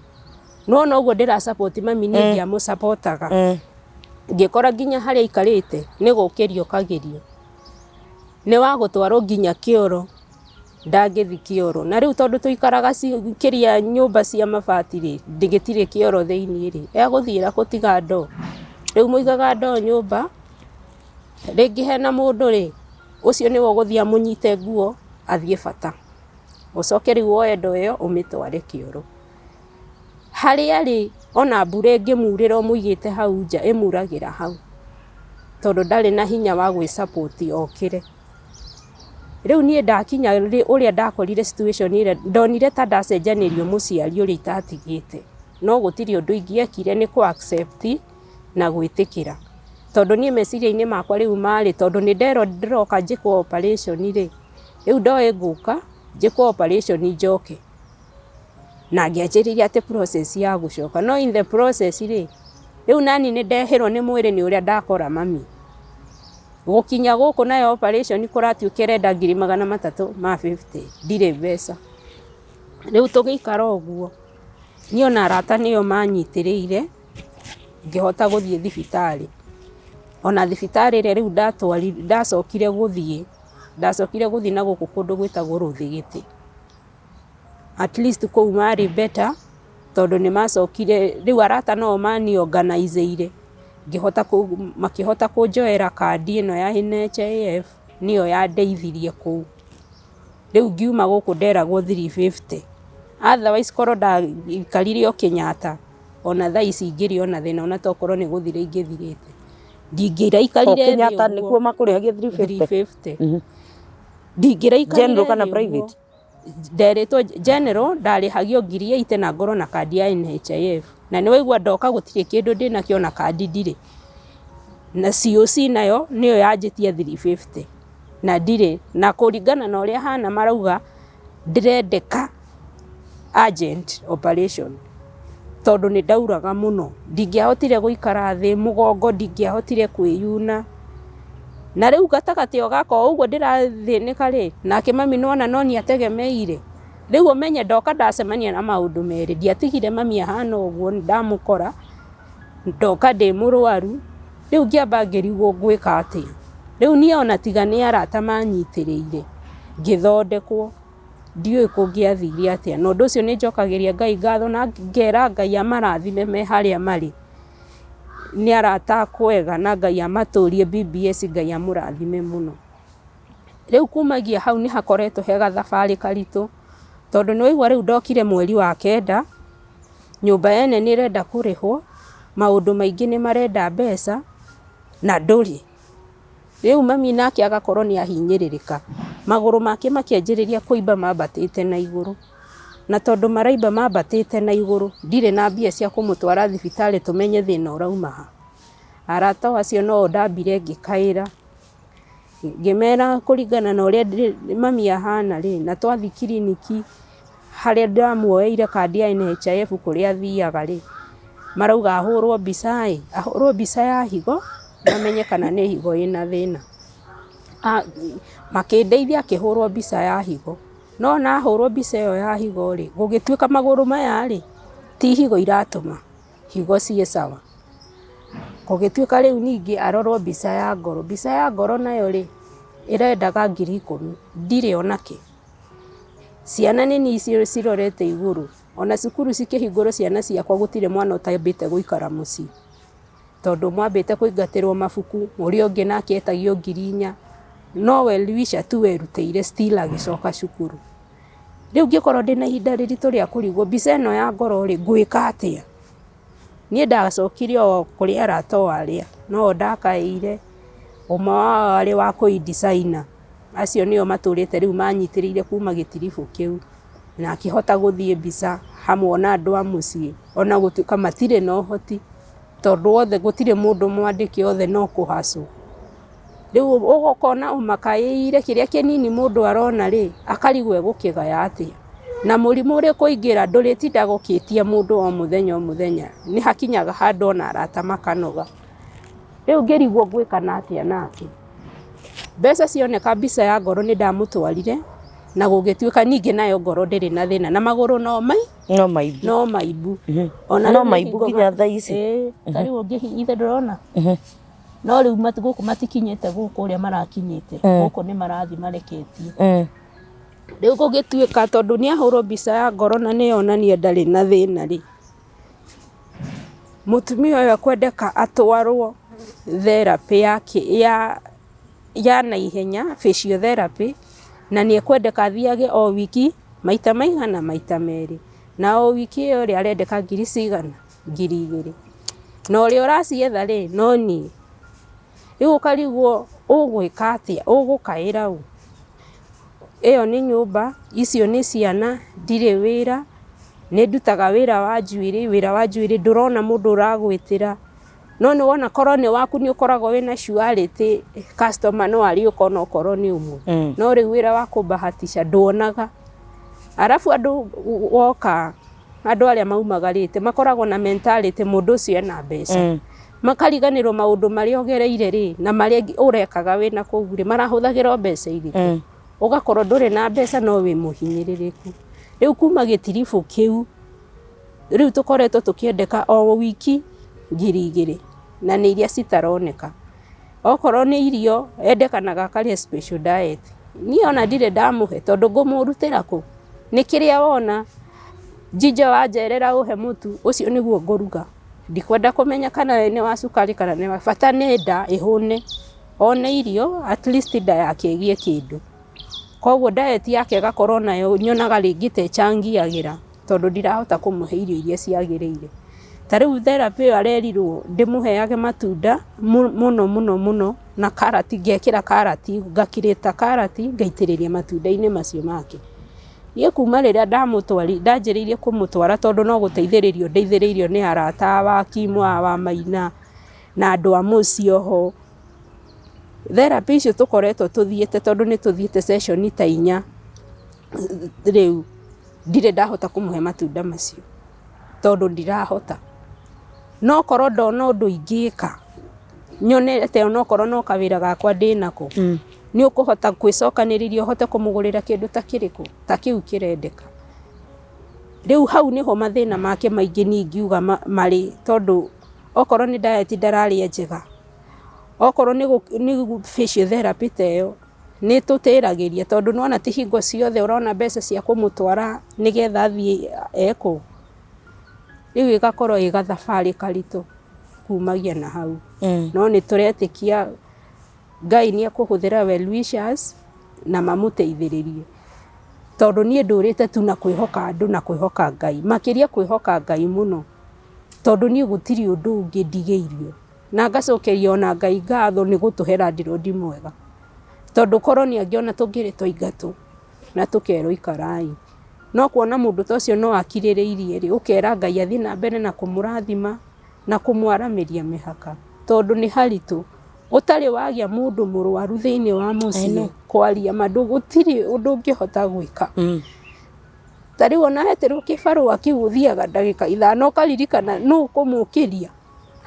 No ona ũguo ndĩra support mami, niĩ ndiamũ-supportaga. Ngĩkora nginya harĩa aikarĩte nĩ gũkĩrio okagĩrio. Nĩ wa gũtwarwo nginya kĩoro, ndangĩthiĩ kĩoro. Na rĩu tondũ tũikaraga kĩrĩa nyũmba cia mabati rĩ, gĩtirĩ kĩoro thĩiniĩ rĩ, egũthiĩra gũtiga ndoo. Rĩu mũigaga ndoo nyũmba, rĩngĩ hena mũndũ rĩ, ũcio nĩwe ũgũthiĩ amũnyite nguo athiĩ bata. Ũcoke rĩu woe ndoo ĩyo ũmĩtware kĩoro. Harĩa rĩ, ona mbura ĩngĩmurĩra ũmũigĩte hau nja, ĩmuragĩra hau. Tondũ ndarĩ na hinya wa gwĩ support okĩre. Rĩu niĩ ndakinya ũrĩa ndakorire situation ĩrĩa, ndonire ta ndacenjanĩrio mũciari ũrĩa itatigĩte. No gũtirĩ ũndũ ingĩekire, nĩ kũ accept na gwĩtĩkĩra. Tondũ niĩ meciria-inĩ makwa rĩu marĩ, tondũ nĩ nderwo ndĩroka njĩkwo operation rĩ, rĩu ndoĩ ngũka njĩkwo operation njoke. Na ngĩanjĩrĩria atĩ process ya gũcoka. No in the process rĩ, rĩu nani nĩ ndehĩrwo nĩ mwĩrĩ nĩ ũrĩa ndakora mami. Gũkinya gũkũ nayo operation kũratuĩka ĩrenda 350,000, ndirĩ mbeca. Rĩu tũgĩikara ũguo, niĩ ona arata nĩo manyitĩrĩire, ngĩhota gũthiĩ thibitarĩ. Ona thibitarĩ ĩrĩa rĩu ndacokire gũthiĩ, ndacokire gũthiĩ na gũkũ kũndũ gwĩtagwo Rũthĩgĩtĩ. At least kũu marĩ better, tondũ nĩ macokire, rĩu arata no mani organize-ire, ngĩhota, makĩhota kũnjoera kandi ĩno ya NHIF, nĩyo yandeithirie kũu. Rĩu ngiuma gũkũ nderagwo 350. Otherwise korwo ndaikarire o Kenyatta, ona thaa ici ingĩrĩ ona thĩna, ona tokorwo nĩ gũthira ingĩthirĩte. Ndingĩraikarire O thĩ Kenyatta ũguo. Nĩkuo makũrĩhagia 350? 350. Ndingĩraikarire General kana thĩ ũguo. private? Nderĩtwo general ndarĩhagio 80,000 na ngorwo na kandi ya NHIF. Na nĩ waigua ndoka gũtirĩ kĩndũ ndĩnakĩo, ona kandi ndirĩ. Na COC nayo nĩyo yanjĩtia 350 na ndirĩ. Na kũringana na ũrĩa hana, marauga ndĩrendeka urgent operation, tondũ nĩ ndauraga mũno. Ndingĩahotire gũikara thĩ, mũgongo ndingĩahotire kwĩyuna. Na rĩu gatagatĩ o gaka o ũguo ndĩrathĩnĩka rĩ, nake mami nĩwona no niĩ ategemeire. Rĩu ũmenye ndoka ndacemania na maũndũ merĩ. Ndiatigire mami ahana ũguo, nĩ ndamũkora, ndoka ndĩ mũrwaru. Rĩu ngĩamba ngĩrigwo ngwĩka atĩa. Rĩu niĩ ona tiga nĩ arata manyitĩrĩire, ngĩthondekwo, ndiũĩ kũngĩathire atĩa. Na ũndũ ũcio nĩ njokagĩria Ngai ngatho na ngera Ngai amarathime me harĩa marĩ. Nĩ arata akwa ega na Ngai amatũrie BBS, Ngai amũrathime mũno. Rĩu kumagia hau nĩ hakoretwo he gathabarĩ karitũ, tondũ nĩ waigua rĩu ndokire mweri wa kenda, nyũmba yene nĩ ĩrenda kũrĩhwo, maũndũ maingĩ nĩ marenda mbeca na ndũrĩ. Rĩu mami nake agakorwo nĩ ahinyĩrĩrĩka, magũrũ make makĩanjĩrĩria kũimba mambatĩte na igũrũ. Na tondũ maraimba mambatĩte na igũrũ, ndirĩ na mbia cia kũmũtwara thibitarĩ tũmenye thĩna ũrauma ha. Arata o acio no o ndambire ngĩkaĩra, ngĩmera kũringana na ũrĩa mami ahana rĩ, na twathiĩ kiriniki harĩa ndamuoeire kandi ya NHIF kũrĩa athiaga rĩ, marauga ahũrwo mbica ĩ, ahũrwo mbica ya higo mamenye kana nĩ higo ĩna thĩna. Makĩndeithia akĩhũrwo mbica ya higo. No ona ahũrwo mbica ĩyo ya higo rĩ, gũgĩtuĩka magũrũ maya rĩ, ti higo iratũma, higo ciĩ sawa. Gũgĩtuĩka rĩu ningĩ arorwo mbica ya ngoro. Mbica ya ngoro nayo rĩ, ĩrendaga 10,000, ndirĩ ona kĩ. Ciana nĩ niĩ cirorete igũrũ, ona cukuru cikĩhingũrwo ciana ciakwa gũtirĩ mwana ũtambĩte gũikara mũciĩ. Tondũ ũmwe ambĩte kũingatĩrwo mabuku, ũrĩa ũngĩ nake etagio 4,000. No Elisha tu werutĩire still agĩcoka cukuru. Rĩu ngĩkorwo ndĩna ihinda rĩritũ rĩa kũrigwo mbica ĩno ya ngoro rĩ, ngwĩka atĩa? Niĩ ndacokire o kũrĩ arata o arĩa, no o ndakaĩire, ũmwe wao arĩ wa kũ designer, acio nĩo matũrĩte rĩu manyitĩrĩire kuma gĩtiribũ kĩu, na akĩhota gũthiĩ mbica hamwe na andũ a mũciĩ, ona gũtuĩka matirĩ na ũhoti, tondũ othe gũtirĩ mũndũ mwandĩke, othe no kũhacwo. Rĩu ũgakona ũmakaĩire kĩrĩa kĩnini mũndũ arona rĩ, akarigwo egũkĩgaya atĩa. Na mũrimũ ũrĩ kũingĩra ndũrĩtindaga ũkĩtia mũndũ o mũthenya o mũthenya, nĩ hakinyaga handũ ona arata makanoga. Rĩu ngĩrigwo ngwĩka na atĩa nake. Mbeca cioneka mbica ya ngoro nĩ ndamũtwarire na gũgĩtuĩka ningĩ nayo ngoro ndĩrĩ na thĩna na magũrũ no mai No maimbu. No maimbu. Ona No rĩu nĩ maimbu hingo nginya thaa ici. Ĩĩ, ta rĩu ũngĩhihinya ndũrona? No rĩu gũkũ matikinyĩte gũkũ ũrĩa marakinyĩte. Gũkũ nĩ marathiĩ mareketie. Rĩu gũgĩtuĩka tondũ nĩ ahũrwo mbica ya ngoro na nĩ yonania ndarĩ na thĩna rĩ, mũtumia ũyũ ekwendeka atwarwo therapy ya naihenya, physiotherapy, na nĩ ekwendeka athiage o wiki maita maigana? Maita merĩ. Na o wiki ĩyo rĩ, arendeka ngiri cigana? 2000. Na ũrĩa ũracietha rĩ, no niĩ. Rĩu ũkarigwo ũgwĩka atĩa, ũgũkaĩra ũ? Ĩyo nĩ nyũmba, icio nĩ ciana, ndirĩ wĩra, nĩ ndutaga wĩra wa njuĩrĩ, wĩra wa njuĩrĩ ndũrona mũndũ ũragwĩtĩra, no nĩ wona korwo nĩ waku nĩ ũkoragwo wĩna surety customer no arĩũka onokorwo nĩ ũmwe, no rĩu wĩra wa kũbahatisha nduonaga. Arabu andũ woka, andũ arĩa maumagarĩte makoragwo na mentality mũndũ ũcio ena mbeca. Makariganĩrwo maũndũ marĩa ũgereire rĩ, na marĩa ũrekaga wĩna kũu rĩ, marahũthagĩra o mbeca irĩkũ? Ũgakorwo ndũrĩ na mbeca no wĩ mũhinyĩrĩrĩku. Rĩu kuma gĩtiribũ kĩu, rĩu tũkoretwo tũkĩendeka o wiki 2000, na nĩ iria citaroneka. Okorwo nĩ irio, endekanaga akarĩa special diet. Niĩ ona ndirĩ ndamũhe tondũ ngũmũrutĩra kũ? Nĩ kĩrĩa wona, Njinja wanjerera ũhe mũtu, ũcio nĩguo ngũruga. Ndikwenda kũmenya kana nĩ wa cukari kana nĩ wa, bata nĩ nda ĩhũne, one irio at least nda yake ĩgĩe kĩndũ. Koguo diet yake ĩgakorwo nayo nyonaga rĩngĩ ta ĩchangiagĩra tondũ ndirahota kũmũhe irio iria ciagĩrĩire. Ta rĩu therapy ĩyo arerirwo ndĩmũheage matunda mũno mũno mũno na karati, ngekĩra karati, ngakirĩta karati ngaitĩrĩria matunda-inĩ macio make. Niĩ kuma rĩrĩa ndanjĩrĩirie kũmũtwara tondũ no gũteithĩrĩrio ndeithĩrĩirio nĩ arata a Wakimu, a Wamaina na andũ a mũciĩ oho. Therapy icio tũkoretwo tũthiĩte tondũ nĩ tũthiĩte session ta inya rĩu, ndirĩ ndahota kũmũhe matunda macio tondũ ndirahota. No korwo ndona ũndũ ingĩka, nyone atĩ onokorwo no kawĩra gakwa ndĩnako, nĩ ũkũhota gwĩcokanĩrĩria ũhote kũmũgũrĩra kĩndũ ta kĩrĩkũ, ta kĩu kĩrendeka. Rĩu hau nĩho mathĩna make maingĩ niĩ ingiuga marĩ tondũ okorwo nĩ diet ndararĩa njega, okorwo nĩ physiotherapy ta ĩyo, nĩ ĩtũtĩragĩria tondũ nĩ wona ti hingo ciothe ũrona mbeca cia kũmũtwara nĩgetha athiĩ ekwo. Rĩu ĩgakorwo ĩ gathabarĩ karitũ kumagia na hau. No nĩ tũretĩkia Ngai nĩ ekũhũthĩra well wishers na mamũteithĩrĩrie. Tondũ niĩ ndũrĩte tu na kwĩhoka andũ na kwĩhoka Ngai, makĩria kwĩhoka Ngai mũno, tondũ niĩ gũtirĩ ũndũ ũngĩ ndigĩirio. Na ngacokeria ona Ngai ngatho nĩ gũtũhe landlord mwega. Tondũ korwo nĩ angĩona tũngĩrĩ twaingatwo na tũkerwo ikarai. No kuona mũndũ ta ũcio no akirĩrĩirie rĩ, ũkera Ngai athiĩ na mbere na kũmũrathima na kũmwaramĩria mĩhaka. Tondũ nĩ haritũ, ũtarĩ wagĩa mũndũ mũrwaru thĩinĩ wa mũciĩ, kwaria ma gũtirĩ ũndũ ũngĩhota gwĩka. Ta rĩu ona wetĩrwo kĩbarũa kĩu ũthiaga ndagĩka 5 ũkaririkana nũ ũkũmũkĩria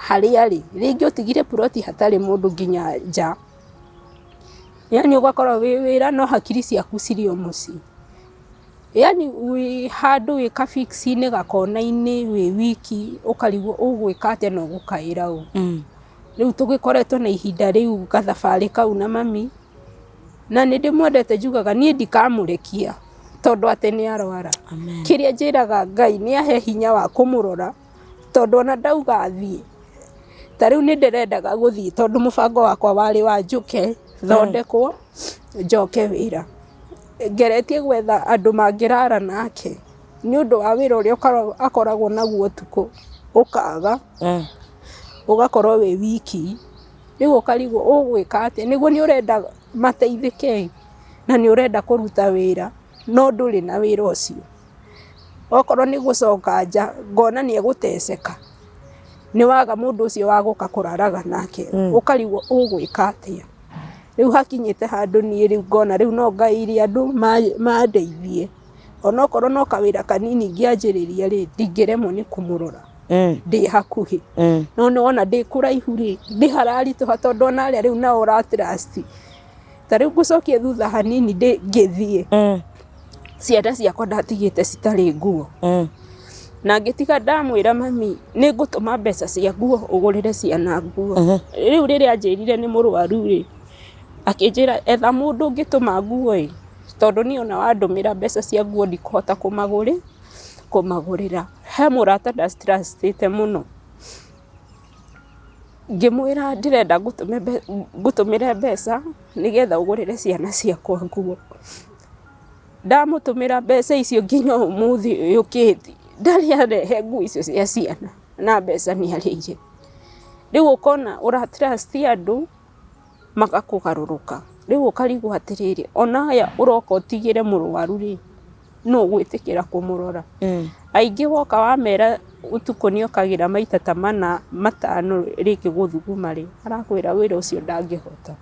harĩa arĩ. Rĩngĩ ũtigire plot hatarĩ mũndũ nginya nja. Yaani ũgakorwo wĩ wĩra no hakiri ciaku cirĩ o mũciĩ. Yaani wĩ handũ wĩ ka fix -inĩ gakona-inĩ wĩ wiki ũkarigwo ũgwĩka atĩa na ũgũkaĩra ũ. Rĩu tũgĩkoretwo na ihinda rĩu gathabarĩ kau na mami, na nĩ ndĩmwendete njugaga niĩ ndikamũrekia tondũ atĩ nĩ arwara. Kĩrĩa njĩraga Ngai nĩ ahe hinya wa kũmũrora tondũ ona ndauga thiĩ, ta rĩu nĩ ndĩrendaga gũthiĩ tondũ mũbango wakwa warĩ wa njũke thondekwo njoke wĩra. Ngeretie gwetha andũ mangĩrara nake nĩ ũndũ wa wĩra ũrĩa akoragwo naguo ũtukũ ũkaga, ũgakorwo wĩ wiki, rĩu ũkarigwo ũgwĩka atĩa, nĩguo nĩ ũrenda mateithĩke na nĩ ũrenda kũruta wĩra no ndũrĩ na wĩra ũcio. Okorwo nĩ gũcoka nja ngona nĩ egũteceka, nĩ waga mũndũ ũcio wa gũka kũraraga nake, ũkarigwo ũgwĩka atĩa. Rĩu hakinyĩte handũ niĩ rĩu ngona rĩu no ngaĩire andũ mandeithie, onokorwo no kawĩra kanini ingĩanjĩrĩria rĩ, ndingĩremwo nĩ kũmũrora. Ndĩ hakuhĩ. No nĩ wona ndĩ kũraihu rĩ, nĩ hararitũha tondũ ona arĩa rĩu nao ũra trust. Ta rĩu ngũcokie thutha hanini ngĩthiĩ, ciana ciakwa ndatigĩte citarĩ nguo. Na ngĩtiga ndamwĩra mami nĩ ngũtũma mbeca cia nguo ũgũrĩre ciana nguo. Rĩu rĩrĩa anjĩrire nĩ mũrwaru rĩ, akĩnjĩra etha mũndũ ũngĩtũma nguo ĩ, tondũ niĩ ona wandũmĩra mbeca cia nguo ndikũhota kũmagũrĩra. He mũrata nda trust ĩte mũno, ngĩmwĩra ndĩrenda ngũtũmĩre mbeca nĩgetha ũgũrĩre ciana ciakwa nguo. Ndamũtũmĩra mbeca icio nginya ũmũthĩ ũyũ ũkĩte ndarĩ arehe nguo icio cia ciana na mbeca nĩ arĩire. Rĩu ũkona ũra trust andũ magakũgarũrũka. Rĩu ũkarigwo atĩrĩrĩ, ona aya ũroka ũtigĩre mũrwaru rĩ, nũ ũgwĩtĩkĩra kũmũrora? Aingĩ woka wamera ũtukũ nĩ okagĩra maita ta mana matano rĩngĩ gũthuguma rĩ, arakwĩra wĩra ũcio ndangĩhota.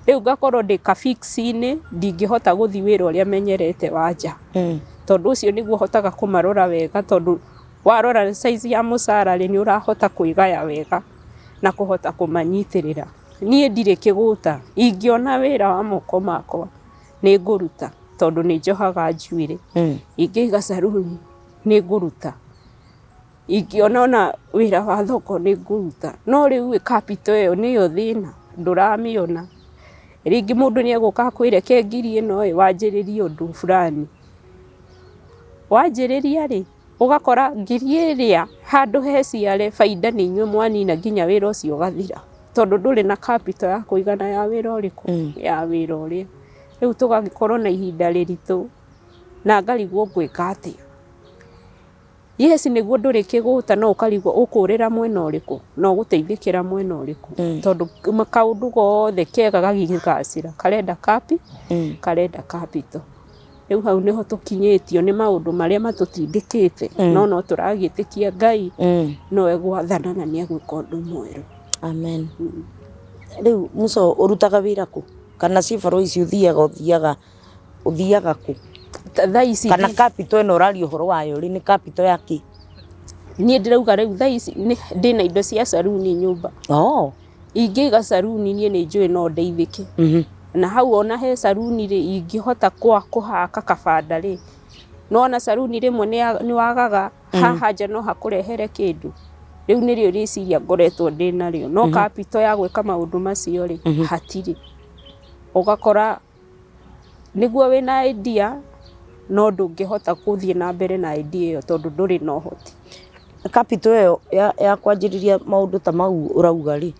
Rĩu ngakorwo ndĩ ka fix inĩ, ndingĩhota gũthiĩ wĩra ũrĩa menyerete wa nja, tondũ ũcio nĩguo hotaga kũmarora wega, tondũ warora size ya mũcara rĩ, nĩ ũrahota kwĩgaya wega na kũhota kũmanyitĩrĩra. Niĩ ndirĩ kĩgũta, ingĩona wĩra wa moko makwa nĩ ngũruta, tondũ nĩ njohaga njuĩrĩ, ingĩiga caruni nĩ ngũruta, ingĩona ona wĩra wa thoko nĩ ngũruta, no rĩu ĩ capital ĩyo nĩyo thĩna, ndũramĩona. Rĩngĩ mũndũ nĩ egũka akwĩre ke ngiri ĩno ĩ wanjĩrĩrie ũndũ fulani, wanjĩrĩria rĩ, ũgakora ngiri ĩrĩa handũ heciare bainda nĩ inyuĩ mwanina nginya wĩra ũcio ũgathira, tondũ ndũrĩ na capital ya kũigana ya wĩra ũrĩkũ, ya wĩra ũrĩa. Rĩu tũgagĩkorwo na ihinda rĩritũ na ngarigwo ngwĩka atĩa. Yes nĩguo ndũrĩ kĩgũta no ũkarigwo ũkũrĩra mwena ũrĩkũ na ũgũteithĩkĩra mwena ũrĩkũ, tondũ kaũndũ gothe kega gagĩgacĩra karenda karenda capital. Rĩu hau nĩho tũkinyĩtio nĩ maũndũ marĩa matũtindĩkĩte, no no tũragĩtĩkia Ngai no egwathana na nĩ egwĩka ũndũ mwerũ. Amen. Rĩu Musa ũrutaga wĩra kũ? Kana cibarũa ici ũthiaga ũthiaga kũ? Thaa ici Kana capital ĩno ũraria ũhoro wayo rĩ, nĩ capital ya kĩ? Niĩ ndĩrauga rĩu thaa ici ndĩna indo cia caruni nyũmba. Ingĩiga caruni niĩ nĩ njũĩ no ndeithĩke. Na hau ona he caruni rĩ, ingĩhota kũhaka kabanda rĩ, nĩwona caruni rĩmwe nĩ wagaga haha nja no hakũrehere kĩndũ. Rĩu nĩrĩo rĩciria ngoretwo ndĩnarĩo, no capital ya gwĩka maũndũ macio rĩ, hatirĩ. Ũgakora nĩguo wĩna idea no ndũngĩhota gũthiĩ na mbere na idea ĩyo tondũ ndũrĩ na ũhoti. Capital ĩyo ya kwanjĩrĩria maũndũ ta mau ũrauga rĩ,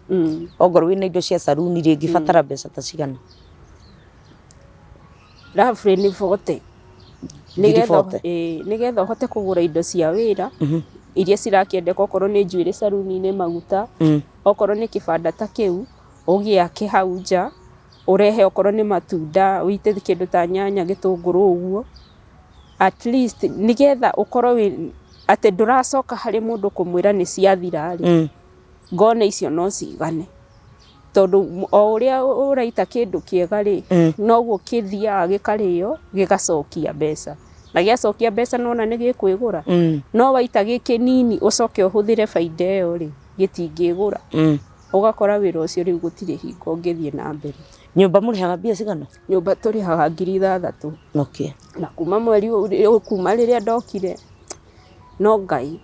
ongorwo wĩna indo cia caruni rĩ, ĩngĩbatara mbeca ta cigana? Roughly nĩ 40. Ngiri 40? Ĩĩ, nĩgetha ũhote kũgũra indo cia wĩra iria cirakĩendeka, okorwo nĩ njuĩrĩ caruni-inĩ, maguta, okorwo nĩ kĩbanda ta kĩu, ũgĩake hau nja, ũrehe okorwo nĩ matunda, ũite kĩndũ ta nyanya, gĩtũngũrũ ũguo, at least nĩgetha ũkorwo wĩ atĩ ndũracoka harĩ mũndũ kũmwĩra nĩ ciathira rĩ, ngona icio no cigane. Tondũ o ũrĩa ũraita kĩndũ kĩega rĩ, noguo kĩthiaga gĩkarĩo gĩgacokia mbeca. Na gĩacokia mbeca nĩwona nĩ gĩkwĩgũra. No waita gĩ kĩnini ũcoke ũhũthĩre bainda ĩyo rĩ, gĩtingĩgũra. Ũgakora wĩra ũcio rĩu gũtirĩ hingo ũngĩthiĩ na mbere. Nyũmba mũrĩhaga mbia cigana? Nyũmba tũrĩhaga 6,000. Na kuma mweri kuma rĩrĩa ndokire, no Ngai.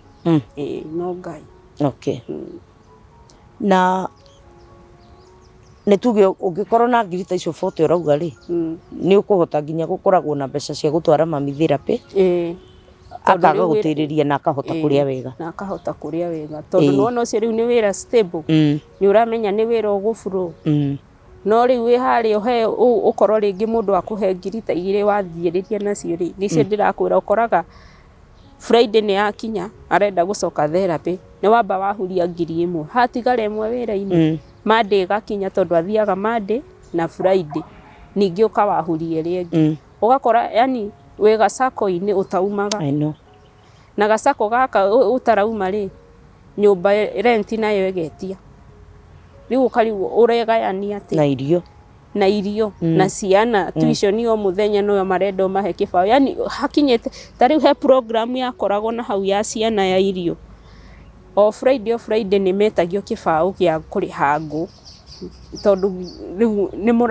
Ĩĩ no Ngai. Na nĩ tuge ũngĩkorwo na ngiri ta icio 40 ũrauga rĩ, nĩ ũkũhota nginya gũkoragwo na mbeca cia gũtwara mami therapy, akaga gũtĩrĩria na akahota kũrĩa wega. Na akahota kũrĩa wega. Tondũ nĩwona ũcio rĩu nĩ wĩra stable, nĩ ũramenya nĩ wĩra ũgũ flow. No rĩu wĩ harĩa ũhe ũkorwo rĩngĩ mũndũ akũhe ngiri ta igĩrĩ wathiĩrĩria nacio rĩ, nĩcio ndĩrakwĩra ũkoraga Friday nĩ yakinya arenda gũcoka therapy, nĩ wamba wahuria 1,000, hatigara 1 wĩra-inĩ, Monday ĩgakinya tondũ athiaga Monday na Friday, ningĩ ũkawahuria ĩrĩa ĩngĩ. Ũgakora yani wĩ gacako-inĩ ũtaumaga. I know. Na gacako gaka ũtarauma rĩ, nyũmba rent nayo ĩgetia. Rĩu ũkarigwo ũregayania atĩa? Na irio. Na irio, na ciana, tuition o mũthenya no marenda ũmahe kĩbaũ. Yani hakinyĩte, ta rĩu he program yakoragwo na hau ya ciana ya irio. O Friday o Friday nĩ metagio kĩbaũ gĩa kũrĩha ngũ, tondũ rĩu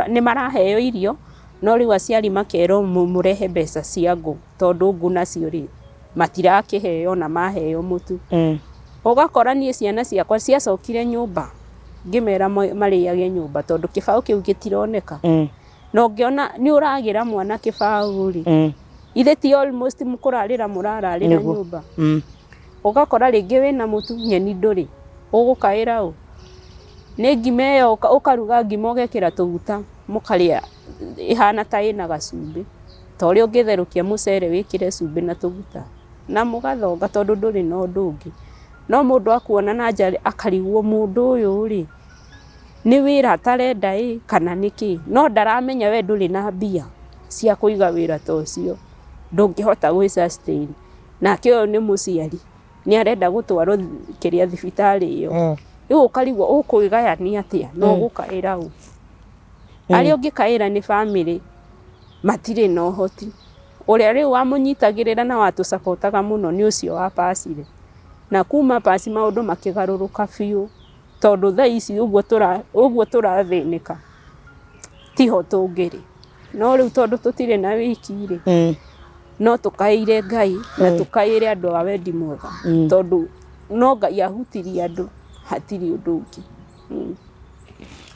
nĩ maraheo irio, no rĩu aciari makerwo mũrehe mbeca cia ngũ, tondũ ngũ nacio rĩ, matirakĩheo ona maheo mũtu. Ũgakora niĩ ciana ciakwa ciacokire nyũmba, ngĩmera marĩage nyũmba tondũ kĩbaũ kĩu gĩtironeka. Na ũngĩona nĩ ũragĩra mwana kĩbaũ rĩ, ithe ti almost kũrarĩra mũrararĩra nyũmba. Ũgakora rĩngĩ wĩna mũtu nyeni ndũrĩ, ũgũkaĩra ũ? Nĩ ngima ĩyo ũkaruga ngima ũgekĩra tũguta mũkarĩa ĩhana ta ĩna gacumbĩ, ta ũrĩa ũngĩtherũkia mũcere wĩkĩre cumbĩ na tũguta, na mũgathonga tondũ ndũrĩ na ũndũ ũngĩ. No mũndũ akuona na nja akarigwo mũndũ ũyũ rĩ, nĩ wĩra atarenda ĩ kana nĩkĩ, no ndaramenya we ndũrĩ na mbia cia kũiga wĩra ta ũcio, ndũngĩhota gwĩ sustain. Nake ũyũ nĩ mũciari nĩ arenda gũtwarwo kĩrĩa thibitarĩ ĩyo, rĩu ũkarigwo ũkwĩgayania atĩa na ũgũkaĩra ũ? Arĩa ũngĩkaĩra nĩ bamĩrĩ matirĩ na ũhoti. Ũrĩa rĩu wamũnyitagĩrĩra na watũcabotaga mũno nĩ ũcio wa pacire. Na kuma paci maũndũ makĩgarũrũka biũ, tondũ thaa ici ũguo tũrathĩnĩka tiho tũngĩrĩ. No rĩu tondũ tũtirĩ na wiki rĩ, no tũkaĩire Ngai na tũkaĩre andũ a wendi mwega, tondũ no Ngai ahutirie andũ, hatirĩ ũndũ ũngĩ.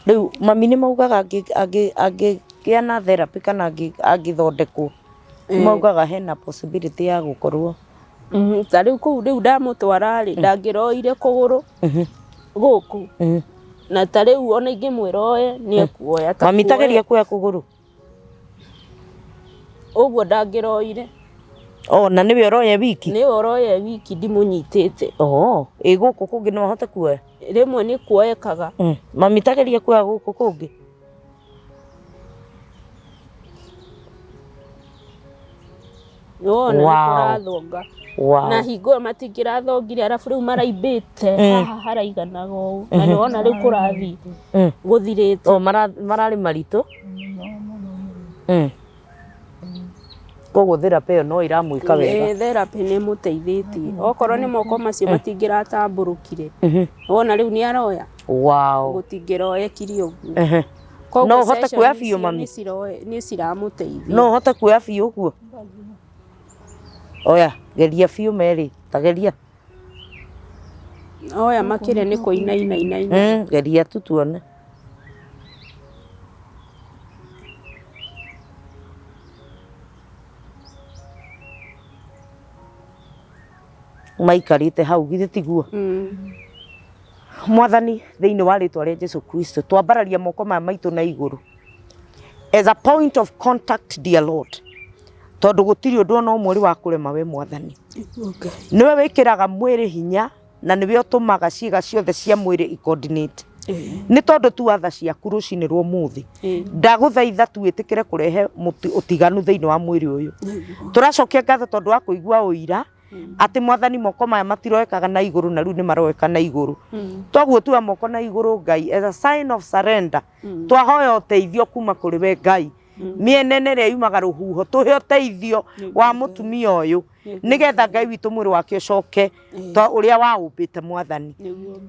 Rĩu mami nĩ maugaga angĩgĩa na therapy kana angĩthondekwo, nĩ maugaga hena possibility ya gũkorwo. Ta rĩu kũu rĩu ndamũtwara rĩ, ndangĩroire kũgũrũ gũkũ, na ta rĩu ona ingĩmwĩra oe nĩ ekuoya. Ta Mami ta geria kuoya kũgũrũ. Ũguo ndangĩroire. Oh, na nĩwe ũroya wiki? Nĩwe ũroya wiki ndimũnyitĩte. Oh, ĩ gũkũ kũngĩ no ahote kuoya? Rĩmwe nĩ kuoekaga. Mami ta geria kuoya gũkũ kũngĩ. Nĩwona nĩ kũrathonga. Na hingo ĩyo matingĩrathongire arabu rĩu maraimbĩte haha haraiganaga ũũ. Na nĩwona rĩu kũrathiĩ gũthirĩte. Oh, mararĩ maritũ. Koguo therapy ĩyo no ĩramwĩka wega. Therapy nĩ ĩmũteithĩtie. Okorwo nĩ moko macio matingĩratambũrũkire. Wona rĩu nĩ aroya. Wow. Gũtingĩroekire ũguo. No ũhote kuoya biũ mami? Nĩ ciramũteithia. No ũhote kuoya biũ ũguo? Oya, geria biũ merĩ, ta geria. Oya makĩria nĩ kũinaina inaina. Geria tu tuone. Maikarĩte hau githĩ tiguo? Mwathani, thĩinĩ wa rĩtwa rĩa Jesu Kristo, twambararia moko maya maitũ na igũrũ as a point of contact, dear Lord, tondũ gũtirĩ ũndũ ona ũmwe ũrĩ wa kũrema we Mwathani. Nĩwe wĩkĩraga mwĩrĩ hinya na nĩwe ũtũmaga ciĩga ciothe cia mwĩrĩ i coordinate. Nĩ tondũ tu watha ciaku rũcinĩ rwa ũmũthĩ, ndagũthaitha tu wĩtĩkĩre kũrehe ũtiganu thĩinĩ wa mwĩrĩ ũyũ. Tũracokia ngatho tondũ wa kũigua ũira atĩ Mwathani moko maya matiroekaga na igũrũ na rĩu nĩ maroeka na igũrũ. Toguo tuoya moko na igũrũ Ngai as a sign of surrender, twahoya ũteithio kuma kũrĩ we Ngai. Mĩena ĩrĩa yumaga rũhuho tũhe ũteithio wa mũtumia ũyũ nĩgetha Ngai witũ mwĩrĩ wake ũcoke ta ũrĩa waũmbĩte Mwathani,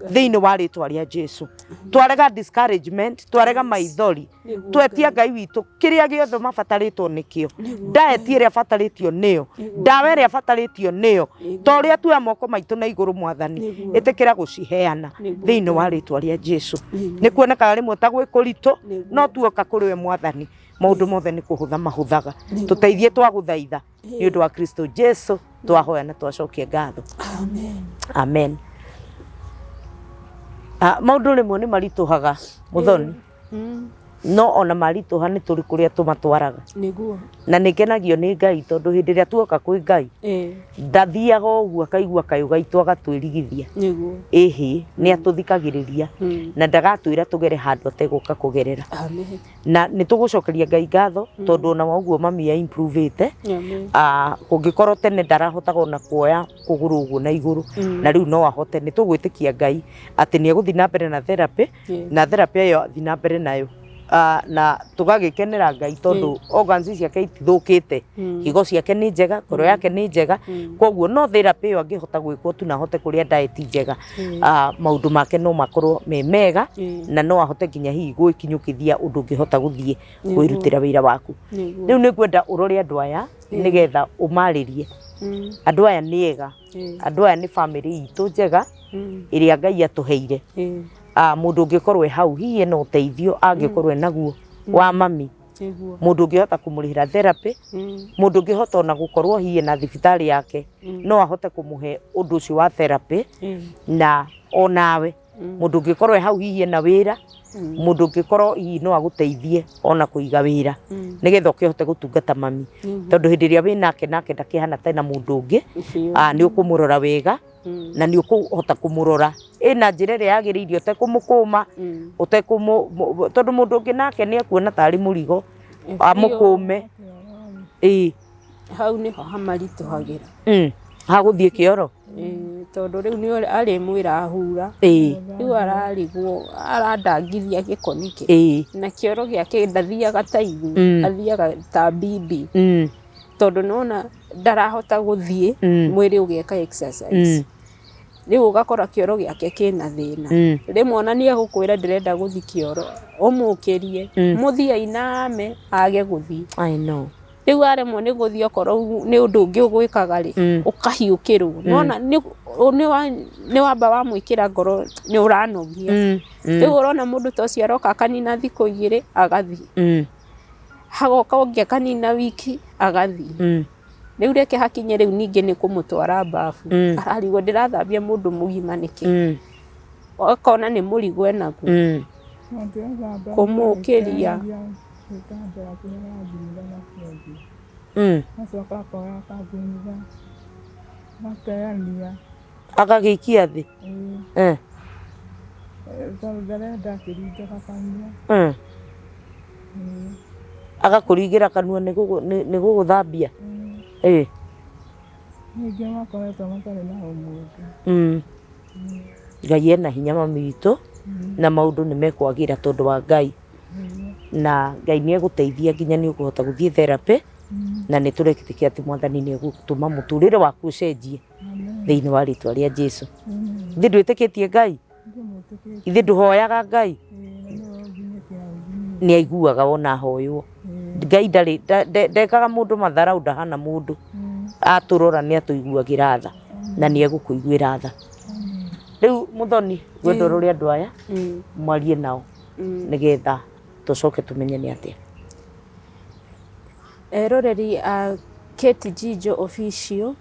thĩinĩ wa rĩtwa rĩa Jesu. Twarega discouragement, twarega maithori, twetia Ngai witũ kĩrĩa gĩothe mabatarĩtwo nĩkĩo, diet ĩrĩa abatarĩtio nĩyo, ndawa ĩrĩa abatarĩtio nĩyo, ta ũrĩa tuoya moko maitũ na igũrũ Mwathani, ĩtĩkĩra gũciheana thĩinĩ wa rĩtwa rĩa Jesu. Nĩ kuonekaga rĩmwe ta gwĩ kũritũ, no tuoka kũrĩ we Mwathani, maũndũ mothe nĩ kũhũtha mahũthaga. Tũteithie twagũthaitha nĩ ũndũ wa Kristo Jesu twahoya na twacokia ngatho. Amen. Maũndũ rĩmwe nĩ maritũhaga Mũthoni, no ona maritũha nĩ tũrĩ kũrĩa tũmatwaraga. Nĩguo. Na nĩ ngenagio nĩ Ngai tondũ hĩndĩ ĩrĩa tuoka kwĩ Ngai, ndathiaga ũguo akaigua kayũ gaitũ agatwĩrigithia. Nĩguo. Ĩhĩ, nĩ atũthikagĩrĩria na ndagatwĩra tũgere handũ ategũka kũgerera. Amen. Na nĩ tũgũcokeria Ngai ngatho tondũ ona wa ũguo mami ya improve-ĩte. Amen. Kũngĩkorwo tene ndarahotaga ona kuoya kũgũrũ ũguo na igũrũ, na rĩu no ahote. Nĩ tũgwĩtĩkia Ngai atĩ nĩ egũthiĩ na mbere na therapy, na therapy ĩyo athiĩ na mbere nayo Na tũgagĩkenera Ngai tondũ organs ciake itithũkĩte, higo ciake nĩ njega, ngoro yake nĩ njega. Koguo no therapy ĩyo angĩhota gwĩkwo tu na ahote kũrĩa diet njega, maũndũ make no makorwo me mega na no ahote nginya hihi gwĩkinyũkithia ũndũ ũngĩhota gũthiĩ kwĩrutĩra wĩra waku. Rĩu nĩ ngwenda ũrore andũ aya nĩgetha ũmarĩrie. Andũ aya nĩ ega, andũ aya nĩ bamĩrĩ itũ njega ĩrĩa Ngai atũheire. Mũndũ ũngĩkorwo e hau hihi ena ũteithio angĩkorwo enaguo wa mami, mũndũ ũngĩhota kũmũrĩhĩra therapy, mũndũ ũngĩhota ona gũkorwo hihi ena thibitarĩ yake, no ahote kũmũhe ũndũ ũcio wa therapy. Na onawe mũndũ ũngĩkorwo e hau hihi ena wĩra, mũndũ ũngĩkorwo hihi no agũteithie ona kũiga wĩra nĩgetha ũkĩhote gũtungata mami, tondũ hĩndĩ ĩrĩa wĩ nake, nake ndakĩhana ta ena mũndũ ũngĩ, nĩ ũkũmũrora wega na nĩ ũkũhota kũmũrora ĩna njĩra ĩrĩa yagĩrĩire, ũtekũmũkũma, ũtekũmũ, tondũ mũndũ ũngĩ nake nĩ ekuona tarĩ mũrigo amũkũme. Ĩĩ. Hau nĩho hamaritũhagĩra. Hagũthiĩ kĩoro. Tondũ rĩu nĩ arĩmwĩra ahura. Rĩu ararigwo arandangithia gĩko nĩkĩ. Na kĩoro gĩake ndathiaga ta ithuĩ, athiaga ta bibi. Tondũ nĩwona ndarahota gũthiĩ, mwĩrĩ ũgeka exercise. Rĩu ũgakora kĩoro gĩake kĩna thĩna. Rĩmwe ona nĩ egũkwĩra ndĩrenda gũthiĩ kĩoro, ũmũkĩrie, mũthiĩ ainame age gũthiĩ. I know. Rĩu aremwo nĩ gũthiĩ, okorwo nĩ ũndũ ũngĩ ũgwĩkaga rĩ, ũkahiũkĩrwo. Nĩwona nĩ wamba wamwĩkĩra ngoro nĩ ũranogia. Rĩu ũrona mũndũ ta ũcio aroka akanina thikũ 2 agathiĩ. Hagoka ũngĩ akanina wiki agathiĩ. Rĩu reke hakinye rĩu ningĩ nĩ kũmũtwara bafu. Ararigwo ndĩrathambia mũndũ mũgima nĩkĩ. Akona nĩ mũrigo enaguo. Kũmũkĩria. Acoka akoya akangunitha agateania. Agagĩikia thĩ. Tondũ ndarenda akĩringaga kanua. Agakũringĩra kanua nĩ gũgũthambia. Ningĩ makoretwo matarĩ na ũmũndũ. Ngai ena hinya mami witũ, na maũndũ nĩ mekwagĩra tondũ wa Ngai. Na Ngai nĩ egũteithia nginya nĩ ũkũhota gũthiĩ therapy, na nĩ tũretĩkia atĩ Mwathani nĩ egũtũma mũtũrĩre waku ũcenjie thĩinĩ wa rĩtwa rĩa Jesu. Ithuĩ ndwĩtĩkĩtie Ngai? Ithuĩ ndũhoyaga Ngai? Nĩ aiguaga ona ahoywo. Ngai ndarĩ ndekaga mũndũ matharau, ndahana mũndũ. Atũrora nĩ atũiguagĩra tha na nĩ egũkũiguĩra tha. Rĩu Muthoni, ngwenda ũrore andũ aya mwarie nao nĩgetha tũcoke tũmenye nĩ atĩa. Eroreri a Kate Jijo Official,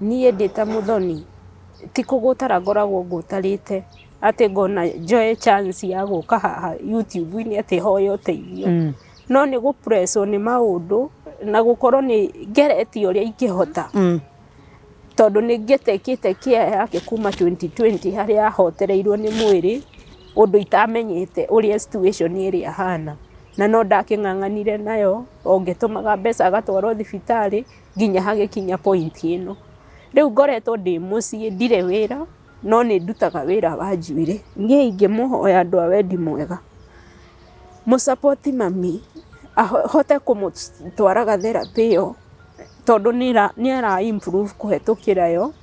niĩ ndĩ ta Muthoni ti kũgũtara ngoragwo ngũtarĩte atĩ ngona njoe chance ya gũka haha YouTube-inĩ atĩ hoe ũteithio, no nĩ gũ-presswo nĩ maũndũ na gũkorwo nĩ ngeretie ũrĩa ingĩhota, tondũ nĩ ngĩtekĩte care yake kuma 2020 harĩa ahotereirwo nĩ mwĩrĩ ũndũ itamenyete ũrĩa situation ĩrĩa ĩhana, na no ndakĩng'ang'anire nayo o ngĩtũmaga mbeca agatwarwo thibitarĩ nginya hagĩkinya point ĩno. Rĩu ngoretwo ndĩ mũciĩ ndirĩ wĩra, no nĩ ndutaga wĩra wa njuĩrĩ. Niĩ ingĩmũhoya andũ a wendi mwega mũ support mami ahote kũmũtwaraga therapy ĩyo, tondũ nĩ ara improve kũhetũkĩra yo,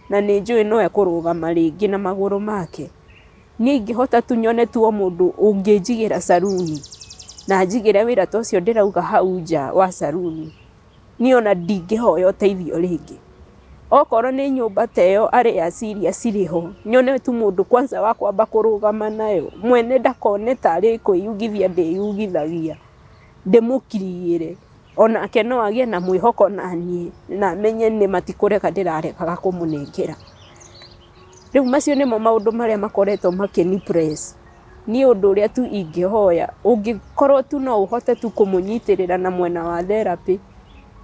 na nĩ njũĩ no ekũrũgama rĩngĩ na magũrũ make. Niĩ ingĩhota tu nyone tu o mũndũ ũngĩnjigĩra saruni na anjigĩre wĩra ta ũcio ndĩrauga hau nja wa saruni, niĩ ona ndingĩhoya ũteithio rĩngĩ. Okorwo nĩ nyũmba ta ĩyo arĩa serious irĩ ho, nyone tu mũndũ kwanza wa kwamba kũrũgama nayo, mwene ndakone tarĩ kwĩyugithia ndĩyugithagia, ndĩmũkiriĩre, onake no agĩe na mwĩhoko naniĩ na amenye nĩma ti kũrega ndĩraregaga kũmũnengera. Rĩu macio nĩmo maũndũ marĩa makoretwo makĩni press. Niĩ ũndũ ũrĩa tu ingĩhoya, ũngĩkorwo tu no ũhote tu kũmũnyitĩrĩra na mwena wa therapy,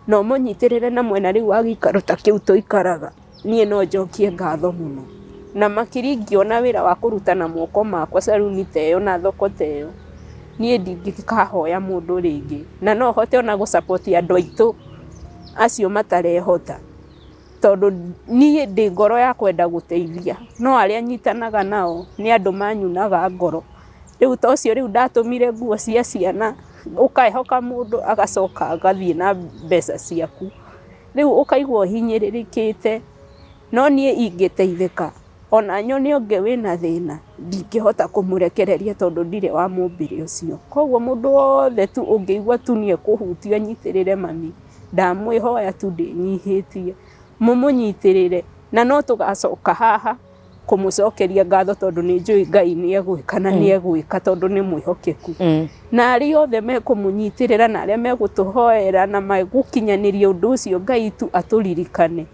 na ũmũnyitĩrĩre na mwena rĩu wa gĩikaro ta kĩu tũikaraga, niĩ no njokie ngatho mũno. Na makĩria ingĩona wĩra wa kũruta na moko makwa saruni ta ĩyo na thoko ta ĩyo, niĩ ndingĩkahoya mũndũ rĩngĩ. Na no hote ona gũ support andũ aitũ acio matarehota, tondũ niĩ ndĩ ngoro ya kwenda gũteithia, no arĩa nyitanaga nao nĩ andũ manyunaga ngoro. Rĩu ta ũcio rĩu ndatũmire nguo cia ciana, ũkehoka mũndũ agacoka agathiĩ na mbeca ciaku. Rĩu ũkaigua ũhinyĩrĩrĩkĩte, no niĩ ingĩteithĩka, ona nyone ũngĩ wĩna thĩna, ndingĩhota kũmũrekereria tondũ ndirĩ wa mũmbĩre ũcio. Koguo mũndũ wothe tu ũngĩigua tu nĩ ekũhutio anyitĩrĩre mami, ndamwĩhoya tu ndĩnyihĩtie, mũmũnyitĩrĩre, na no tũgacoka haha kũmũcokeria ngatho tondũ nĩ njũĩ Ngai nĩ egwĩka na nĩ egwĩka tondũ nĩ mwĩhokeku. Na arĩa othe mekũmũnyitĩrĩra na arĩa megũtũhoera na megũkinyanĩria ũndũ ũcio Ngai tu atũririkane.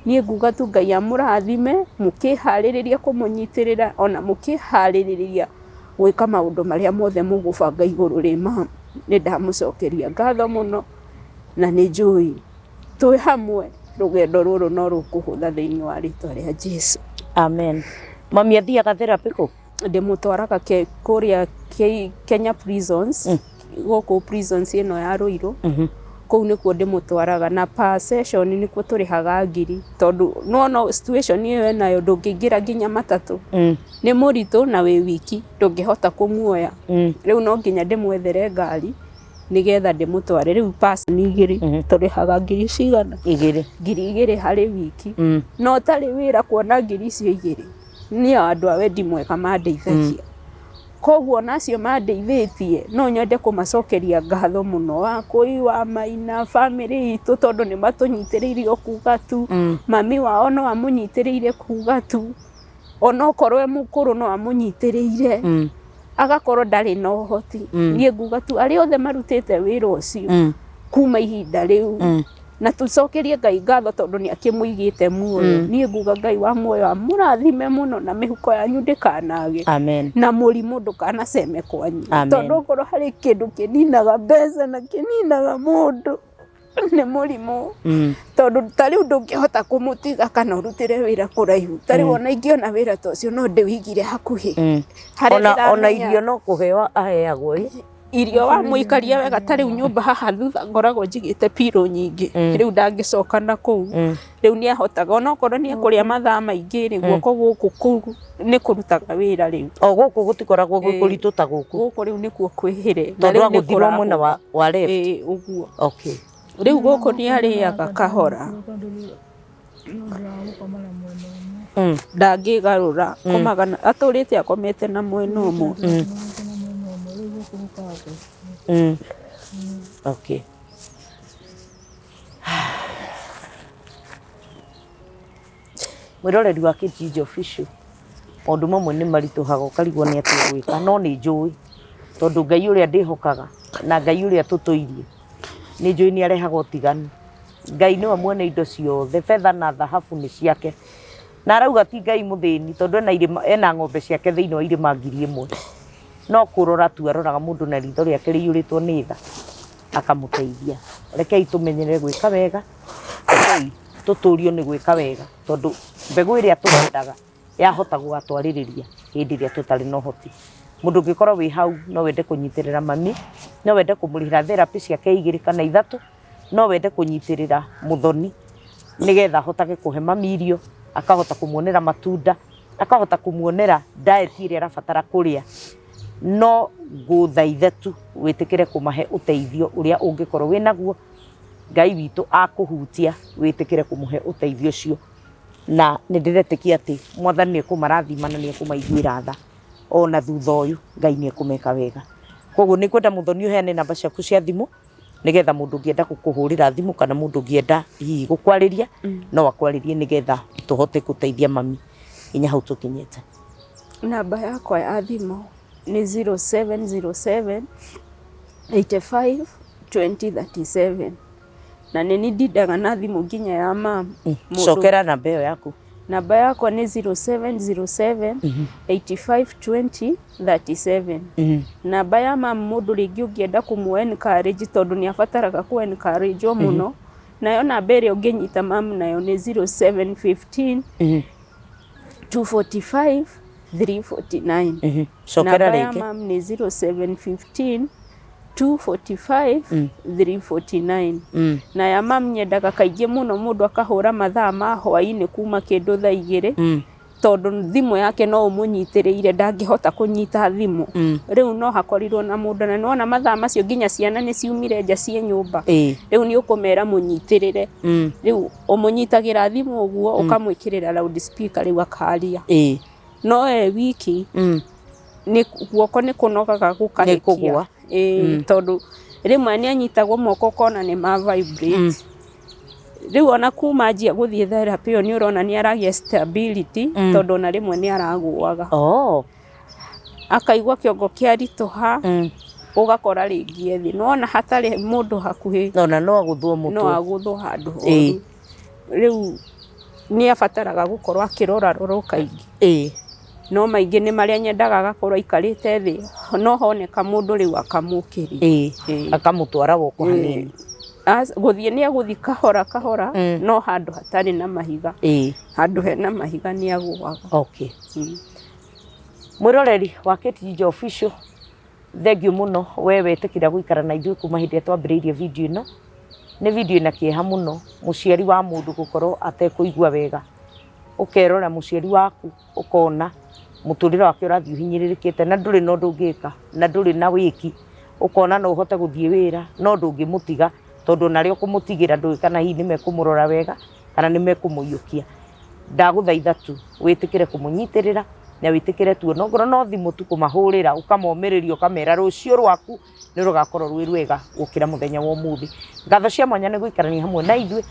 Niĩ nguga tu Ngai amũrathime mũkĩharĩrĩria kũmũnyitĩrĩra ona mũkĩharĩrĩria gwĩka maũndũ marĩa mothe mũgũbanga igũrũ rĩ mama. Nĩ ndamũcokeria ngatho mũno na nĩ njũĩ twĩ hamwe rũgendo rũrũ no rũkũhũtha thĩinĩ wa rĩtwa rĩa Jesu. Amen. Mami athiaga therapy kũ? Ndĩmũtwaraga kũrĩa Kenya Prisons, gũkũ prisons ĩno ya Ruiru, kũu nĩkuo ndĩmũtwaraga na per session nĩkuo tũrĩhaga ngiri tondũ nĩwona situation ĩyo enayo ndũngĩingĩra nginya matatũ, nĩ mũritũ na wĩ wiki ndũngĩhota kũmuoya, rĩu no nginya ndĩmwethere ngari nĩgetha ndĩmũtware. Rĩu person igĩrĩ tũrĩhaga ngiri cigana? Igĩrĩ. 2000 harĩ wiki. Na ũtarĩ wĩra kuona ngiri icio igĩrĩ nĩ andũ a wendi mwega mandeithagia. Koguo ona acio mandeithĩtie no nyende kũmacokeria ngatho mũno, Wakũi, Wamaina, bamĩrĩ itũ tondũ nĩ matũnyitĩrĩire o kuga tu, mami wao no amũnyitĩrĩire kuga tu, onokorwo e mũkũrũ no amũnyitĩrĩire agakorwo ndarĩ na ũhoti. Niĩ nguga tu arĩa othe marutĩte wĩra ũcio kuma ihinda rĩu na tũcokerie Ngai ngatho tondũ nĩ akĩmũigĩte muoyo. Niĩ nguga Ngai wa muoyo amũrathime mũno na mĩhuko yanyu ndĩkanage. Amen. Na mũrimũ ndũkanaceme kwanyu. Amen. Tondũ okorwo harĩ kĩndũ kĩninaga mbeca na kĩninaga mũndũ nĩ mũrimũ. Tondũ ta rĩu ndũngĩhota kũmũtiga kana ũrutĩre wĩra kũraihu. Ta rĩu ona ingĩona wĩra ta ũcio no ndĩwĩigire hakuhĩ. Harĩa Ona ndĩramenya irio no kũheo aheagwo ĩ? Irio wamũikaria wega ta rĩu nyũmba haha thutha ngoragwo njigĩte pillow nyingĩ rĩu ndangĩcoka na kũu rĩu nĩ ahotaga onokorwo nĩ ekũrĩa mathaa maingĩ rĩ guoko gũkũ kũu nĩ kũrutaga wĩra rĩu. O gũkũ gũtikoragwo gwĩ kũritũ ta gũkũ? Gũkũ rĩu nĩkuo kwĩhĩre. Na Tondũ rĩu nĩ agũthirwo mwena wa left? Ĩĩ ũguo. Okay. Rĩu gũkũ nĩ arĩaga kahora. Ndangĩgarũra komaga atũrĩte akomete na mwena ũmwe. Okay. Mwĩroreri wa Kijiji Official, maũndũ mamwe nĩ maritũhaga ũkarigwo nĩ atĩa ũgwĩka, no nĩ njũĩ tondũ Ngai ũrĩa ndĩhokaga na Ngai ũrĩa tũtũirie nĩ njũĩ nĩ arehaga ũtiganu. Ngai nĩwe mwene indo ciothe, betha na thahabu nĩ ciake. Na arauga ti Ngai mũthĩni tondũ ena irĩma, ena ng'ombe ciake thĩinĩ wa irĩma 1000. No kũrora tu aroraga mũndũ na ritho rĩake rĩiyũrĩtwo nĩ tha akamũteithia. Rekei tũmenyerere gwĩka wega, rekei tũtũrio nĩ gwĩka wega tondũ mbegũ ĩrĩa tũhandaga yahota gũgatwarĩrĩria hĩndĩ ĩrĩa tũtarĩ na ũhoti. Mũndũ ũngĩkorwo wĩ hau no wende kũnyitĩrĩra mami, no wende kũmũrĩhĩra therapy ciake igĩrĩ kana ithatũ, no wende kũnyitĩrĩra mũthoni nĩgetha ahotage kũhe mami irio, akahota kũmuonera matunda, akahota kũmuonera diet ĩrĩa arabatara kũrĩa. No ngũthaithe tu wĩtĩkĩre kũmahe ũteithio ũrĩa ũngĩkorwo wĩnaguo, Ngai witũ akũhutia wĩtĩkĩre kũmũhe ũteithio ũcio. Na nĩ ndĩretĩkia atĩ Mwathani nĩ ekũmarathima na nĩ ekũmaiguĩra tha ona thutha ũyũ Ngai nĩ ekũmeka wega. Koguo nĩ ngwenda Mũthoni ũheane namba ciaku cia thimũ nĩgetha mũndũ ũngĩenda gũkũhũrĩra thimũ kana mũndũ ũngĩenda hihi gũkwarĩria no akwarĩrie nĩgetha tũhote gũteithia mami nginya hau tũkinyĩte. Namba yakwa ya thimũ nĩ 0707 85 20 37 na nĩ niĩ ndindaga na thimũ nginya ya mama. Cokera namba ĩyo yaku. Namba yakwa nĩ 0707 85 20 37. Namba ya mama mũndũ rĩngĩ ũngĩenda kũmũ encourage tondũ nĩ abataraga kũ encourage mũno, nayo namba ĩrĩa ũngĩnyita mama nayo nĩ 0715 245 349. Cokera Namba ya rĩngĩ. mama nĩ 0715 245 349. Na ya mam nyendaga kaingĩ mũno mũndũ akahũra mathaa ma hwaĩ-inĩ kuma kĩndũ thaa igĩrĩ. Tondũ thimũ yake no ũmũnyitĩrĩire, ndangĩhota kũnyita thimũ. Rĩu no hakorirwo na mũndũ, na nĩwona mathaa macio nginya ciana nĩ ciumire nja ciĩ nyũmba. Rĩu nĩ ũkũmera mũnyitĩrĩre. Rĩu ũmũnyitagĩra thimũ ũguo, ũkamwĩkĩrĩra loud speaker, rĩu akaria. No e wiki, nĩ guoko nĩ kũnogaga gũkarĩkia. Kũgũa. Ĩĩ, tondũ rĩmwe nĩ anyitagwo moko ũkona nĩ ma vibrate. Rĩu ona kuma anjia gũthiĩ therapy ĩyo, nĩ ũrona nĩ aragĩa stability, tondũ ona rĩmwe nĩ aragũaga. Akaigua kĩongo kĩaritũha, ũgakora rĩngĩ e thĩ. Nĩwona hatarĩ mũndũ hakuhĩ, Ona no agũthwo no mũtwe. Agũthwo handũ horu. Rĩu nĩ abataraga gũkorwo akĩrorarorwo kaingĩ. No maingĩ nĩ marĩa nyendaga agakorwo aikarĩte thĩ, no honeka mũndũ rĩu akamũkĩria. Akamũtwara woko hanini. Gũthiĩ nĩ egũthiĩ kahora kahora, no handũ hatarĩ na mahiga. Handũ hena mahiga nĩ agũaga. Mwĩroreri wa Kate Jijo Official, thengiũ mũno we wetĩkĩra gũikara na ithuĩ kuma hĩndĩ ĩrĩa twambĩrĩirie video ĩno. Nĩ video ĩna kĩeha mũno, mũciari wa mũndũ gũkorwo atekũigua wega. Ũkerora mũciari waku, ũkona mũtũrĩre wake ũrathiĩ ũhinyĩrĩrĩkĩte na ndũrĩ na ũndũ ũngĩka na ndũrĩ na wĩki. Ũkona no ũhote gũthiĩ wĩra no ndũngĩmũtiga, tondũ ona arĩa ũkũmũtigĩra ndũĩ kana hihi nĩ mekũmũrora wega kana nĩ mekũmũiyũkia. Ndagũthaitha tu wĩtĩkĩre kũmũnyitĩrĩra na wĩtĩkĩre tu onokorwo no thimũ tu kũmahũrĩra, ũkamomĩrĩria, ũkamera rũciũ rwaku nĩ rũgakorwo rwĩ rwega gũkĩra mũthenya wa ũmũthĩ. Ngatho cia mwanya nĩ gũikarania hamwe na ithuĩ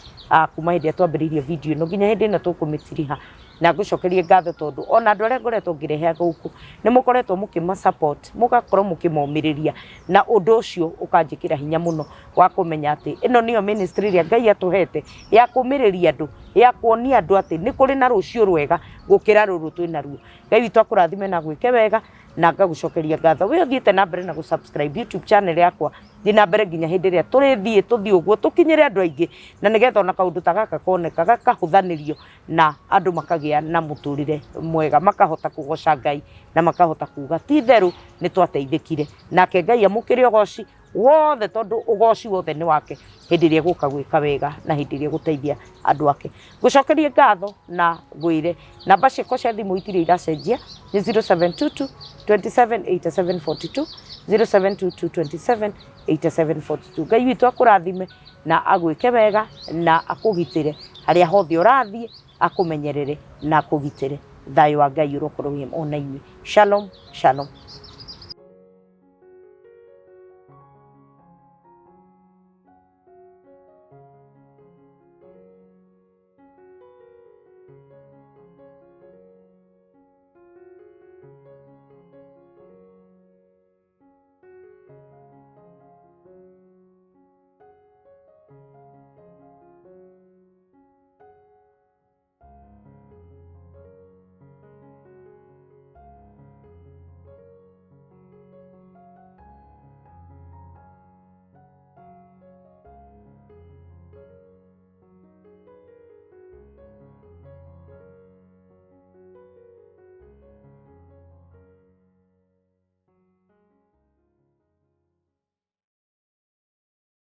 kuma hĩndĩ ĩrĩa twambĩrĩirie video ĩno nginya hĩndĩ ĩno tũkũmĩtiriha. Na ngũcokerie ngatho tondũ ona andũ arĩa ngoretwo ngĩrehe gũkũ nĩ mũkoretwo mũkĩma support, mũgakorwo mũkĩmomĩrĩria, na ũndũ ũcio ũkanjĩkĩra hinya mũno wa kũmenya atĩ ĩno nĩyo ministry ĩrĩa Ngai atũhete ya kũmĩrĩria andũ, ya kuonia andũ atĩ nĩ kũrĩ na rũciũ rwega gũkĩra rũrũ twĩ naruo. Ngai witũ akũrathime na agwĩke wega, na ngagũcokeria ngatho we ũthiĩte na mbere na gũ-subscribe YouTube channel yakwa. Thiĩ na mbere nginya hĩndĩ ĩrĩa tũrĩthiĩ tũthiĩ ũguo tũkinyĩre andũ aingĩ, na nĩgetha ona kaũndũ ta gaka koneka gakahũthanĩrio na andũ makagĩa na mũtũrĩre mwega, makahota kũgoca Ngai na makahota kuga ti itherũ nĩ twateithĩkire. Nake Ngai amũkĩre ũgoci wothe, tondũ ũgoci wothe nĩ wake hĩndĩ ĩrĩa egũka gwĩka wega na hĩndĩ ĩrĩa egũteithia andũ ake. Ngũcokerie ngatho na ngwĩre namba ciakwa cia thimũ itirĩ iracenjia, nĩ 0722 27 87 42, 0722 27 87 42. Ngai witũ akũrathime na agwĩke wega na akũgitĩre harĩa hothe ũrathiĩ, akũmenyerere na akũgitĩre. Thayũ wa Ngai ũrokorwo wĩ ona inyuĩ. Shalom, shalom.